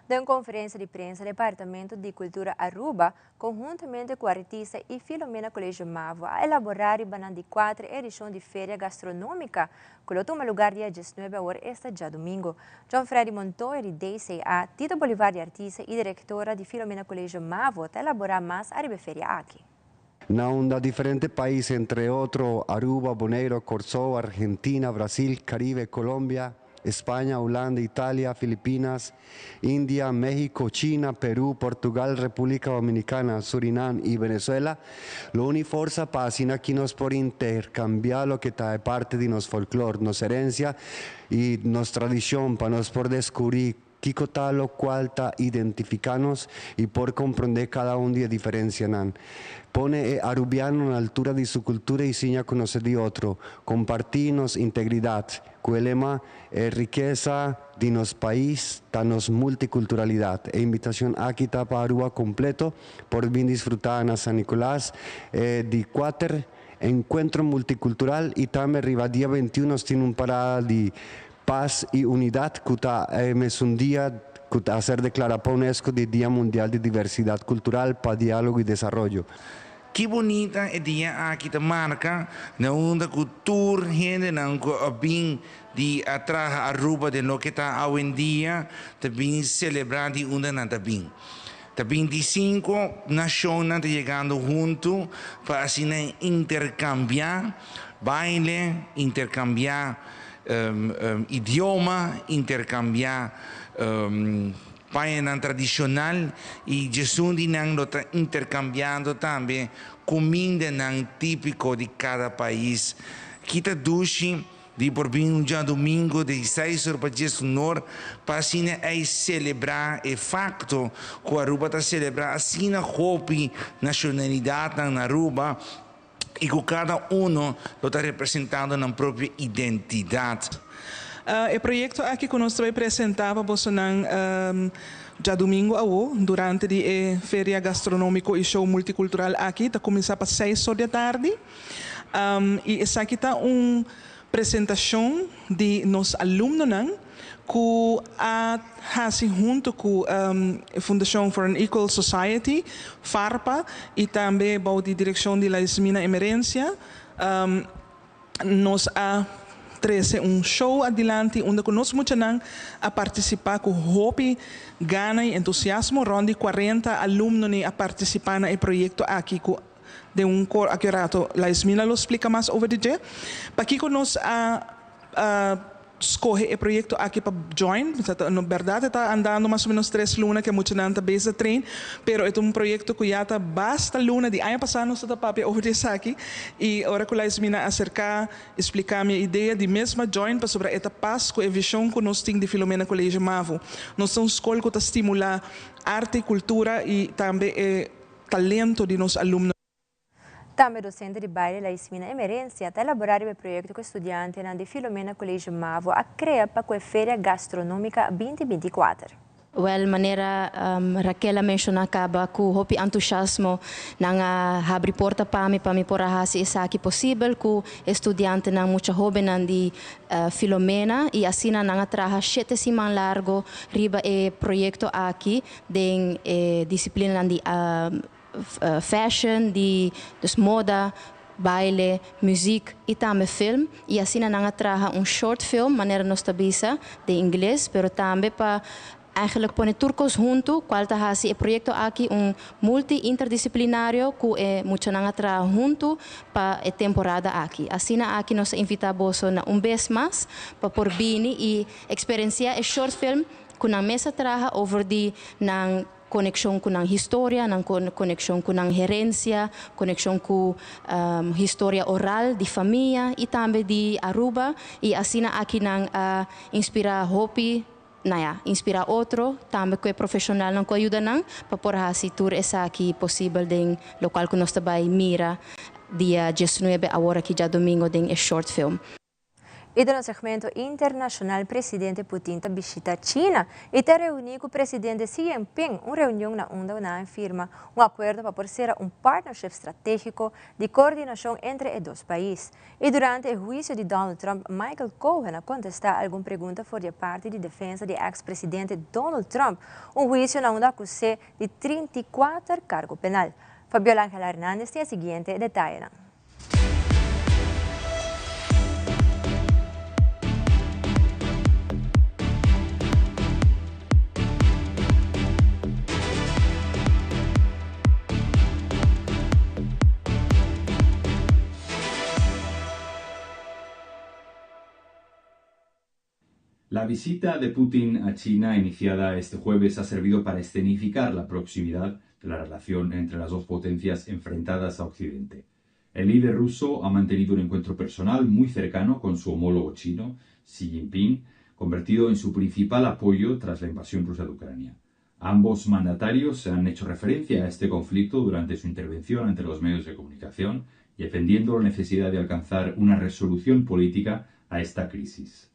Den un conferencia di prensa Departamento di Cultura Aruba conhuntamente cu artista y Filomena Colegio Mavo a elabora riba nan di cuater edicion di Feria Gastronomica cu lo tuma lugar dia diesnuebe awor esta djadumingo. John Freddy Montoya di DCA, Tito Bolivar di artista y directora di Filomena Colegio Mavo ta elabora mas ariba e feria aki. Na unda diferente pais entre otro Aruba, Boneiro, Corsou, Argentina, Brasil, Caribe, Colombia, España, Hulanda, Italia, Filipinas, India, Mexico, China, Peru, Portugal, Republica Dominicana, Surinam y Venezuela lo uni forsa pa asina aki nos por intercambia loke ta e parti di nos folklor, nos herencia y nos tradicion pa nos por descubri Kiko ta lokual ta identifiká nos i por komprondé kada un di e diferensianan? Pone e arubiano na altura di su kultura i siña konosé di otro. Kompartí nos integridat. Ku e lema E rikesa di nos pais ta nos multikulturalidat. E invitashon aki ta pa Aruba kompleto por bin disfrutá na San Nicolas e di kuater enkuentro multikultural i tambe riba dia 21 nos tin un parada di Paz y Unidad cu ta e mesun dia cu ta ser declara pa UNESCO di Dia Mundial di Diversidad Cultural pa Dialogo y Desaroyo. Ki bunita e dia aki ta marca na unda cu tur hendenan cu a bin di a traha Aruba den loke ta awendia ta bin celebra di unda nan ta bin. Ta 25 nacionnan ta yegando hunto pa asina intercambia baile, intercambia idioma, intercambia pañanan tradicional y djesun di nan lo ta intercambiando tambe cumindanan tipico di cada pais. Kita dushi Di por bin un djadumingu di seis or pa dies unor pa asina ei selebrá e fakto ku Aruba ta selebrá asina hopi nashonalidatnan na Aruba i ku kada uno lo ta representando nan propio identidat. E proyekto aki ku nos ta bai presentá pa bosonan djadumingu awo durante di e feria gastronómiko i show multikultural aki ta kuminsá pa seis or di atardi. I esaki ta un presentashon di nos alumnonan ku a hasi huntu ku e Fundashon for an Equal Society, FARPA, i tambe bou di direkshon di Laismina Emerencia. Nos a trese un show adilanti unda ku nos muchanan a partisipá ku hopi gana i entusiasmo. Rònt di 40 alumnoni a partisipá na e proyekto aki ku Den un kor aki rato Laismina lo splika mas over di dje. Pakiko nos a a. Skohe e proyekto aki pa join. No bèrdat e ta andando mas o ménos tres luna ku e muchanan ta bezig train, pero e ta un proyekto ku ya ta basta luna di aña pasá nos ta ta papia over di esaki i ora ku Laismina a aserká i spliká mi e idea di mes m'a join pasobra e ta pas ku e vishon ku nos tin di Filomena College Mavo. Nos ta un skol ku ta stimulá arte i kultura i tambe e talento di nos alumnonan. Tambe docente di baile Laismina Emerencia ta elabora riba e proyecto cu e studiantenan di Filomena College Mavo a crea pa cu e Feria Gastronomica 2024. Wel, manera Raquel a menciona caba, cu hopi entusiasmo nan a habri porta pa mi pa mi por a haci esaki posibel cu e studiantenan mucha hobennan di Filomena y asina nan a traha shete siman largo riba e proyecto aki den e disciplinanan di fashion, di dus moda, baile, muziek y tambe film y asina nan a traha un short film manera nos ta bisa den ingles pero tambe pa eigenlijk pone tur cos hunto cual ta haci e proyecto aki un multi interdisciplinario cu e muchanan a traha hunto pa e temporada aki. Asina aki nos ta invita boso na un bes mas pa por bini y experiencia e short film cu nan mes a traha over di nan Konekshon ku nan historia, nan konekshon ku nan herensia, konekshon ku historia oral di famia i tambe di Aruba i asina aki nan a inspirá hopi, na ya, inspirá otro, tambe ku e profeshonalnan ku a yuda nan pa por hasi tur esaki posibel den lokual ku nos ta bai mira dia diesnuebe awor aki djadumingo den e short film. I den un segmento internashonal presidente Putin ta bishita China i ta reuní ku presidente Xi Jinping, un reunion na unda nan a firma un akuerdo pa por sera un partnership stratégiko di koordinashon entre e dos pais. I durante e huisio di Donald Trump, Michael Cohen a kontestá algun pregunta for di e parti di defensa di eks presidente Donald Trump, un huisio na unda akus'é di 34 kargo penal. Fabiola Angela Hernandez tin e siguiente detayenan. La visita de Putin a China iniciada este jueves ha servido para escenificar la proximidad de la relación entre las dos potencias enfrentadas a Occidente. El líder ruso ha mantenido un encuentro personal muy cercano con su homólogo chino, Xi Jinping, convertido en su principal apoyo tras la invasión rusa de Ucrania. Ambos mandatarios han hecho referencia a este conflicto durante su intervención ante los medios de comunicación, defendiendo la necesidad de alcanzar una resolución política a esta crisis.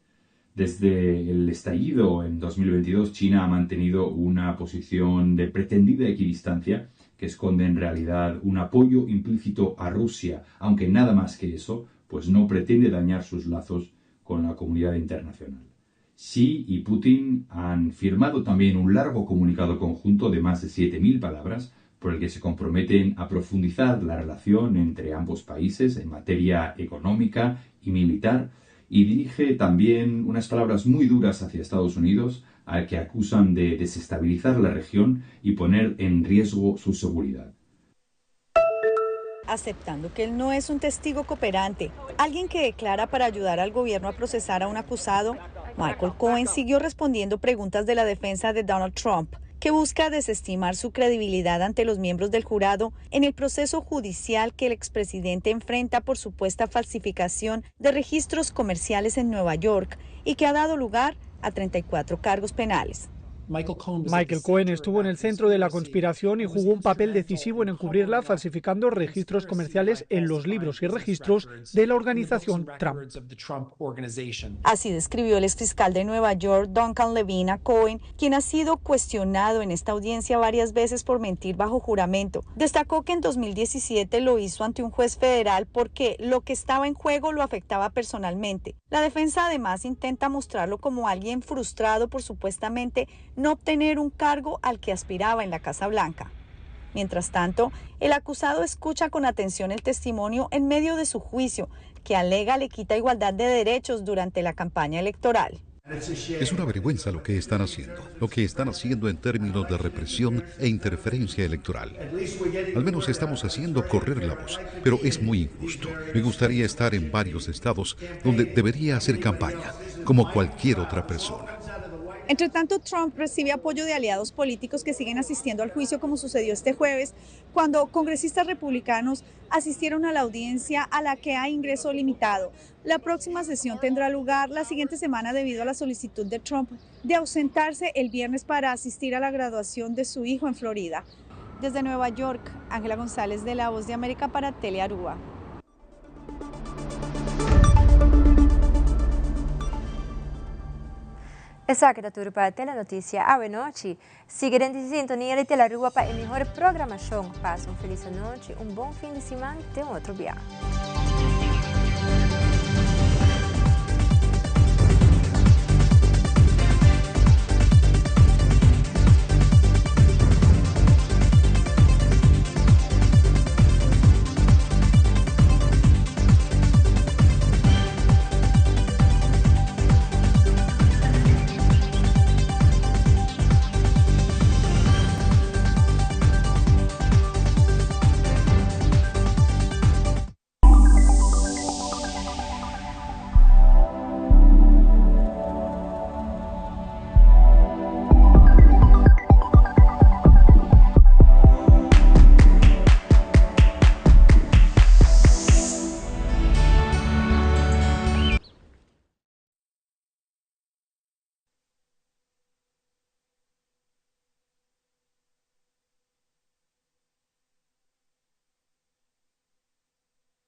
Desde el estallido en 2022, China ha mantenido una posición de pretendida equidistancia que esconde en realidad un apoyo implícito a Rusia, aunque nada más que eso, pues no pretende dañar sus lazos con la comunidad internacional. Xi y Putin han firmado también un largo comunicado conjunto de más de 7.000 palabras por el que se comprometen a profundizar la relación entre ambos países en materia económica y militar y dirige también unas palabras muy duras hacia Estados Unidos, al que acusan de desestabilizar la región y poner en riesgo su seguridad. Aceptando que él no es un testigo cooperante, alguien que declara para ayudar al gobierno a procesar a un acusado, Michael Cohen siguió respondiendo preguntas de la defensa de Donald Trump, que busca desestimar su credibilidad ante los miembros del jurado en el proceso judicial que el expresidente enfrenta por supuesta falsificación de registros comerciales en Nueva York y que ha dado lugar a 34 cargos penales. Michael Cohen estuvo en el centro de la conspiración y jugó un papel decisivo en encubrirla falsificando registros comerciales en los libros y registros de la organización Trump. Así describió el exfiscal de Nueva York, Duncan Levine, a Cohen, quien ha sido cuestionado en esta audiencia varias veces por mentir bajo juramento. Destacó que en 2017 lo hizo ante un juez federal porque lo que estaba en juego lo afectaba personalmente. La defensa además intenta mostrarlo como alguien frustrado por supuestamente no obtener un cargo al que aspiraba en la Casa Blanca. Mientras tanto, el acusado escucha con atención el testimonio en medio de su juicio, que alega le quita igualdad de derechos durante la campaña electoral. Es una vergüenza lo que están haciendo, lo que están haciendo en términos de represión e interferencia electoral. Al menos estamos haciendo correr la voz, pero es muy injusto. Me gustaría estar en varios estados donde debería hacer campaña. como cualquier otra persona. Entre tanto, Trump recibe apoyo de aliados políticos que siguen asistiendo al juicio como sucedió este jueves, cuando congresistas republicanos asistieron a la audiencia a la que hay ingreso limitado. La próxima sesión tendrá lugar la siguiente semana debido a la solicitud de Trump de ausentarse el viernes para asistir a la graduación de su hijo en Florida. Desde Nueva York, Ángela González de La Voz de América para Telearuba. Esaki ta tur pa Telenoticia awe nochi. Sigui den di sintonia di Telearuba pa e mihor programacion. Pasa un feliz anochi, un bon fin di siman, te un otro bia.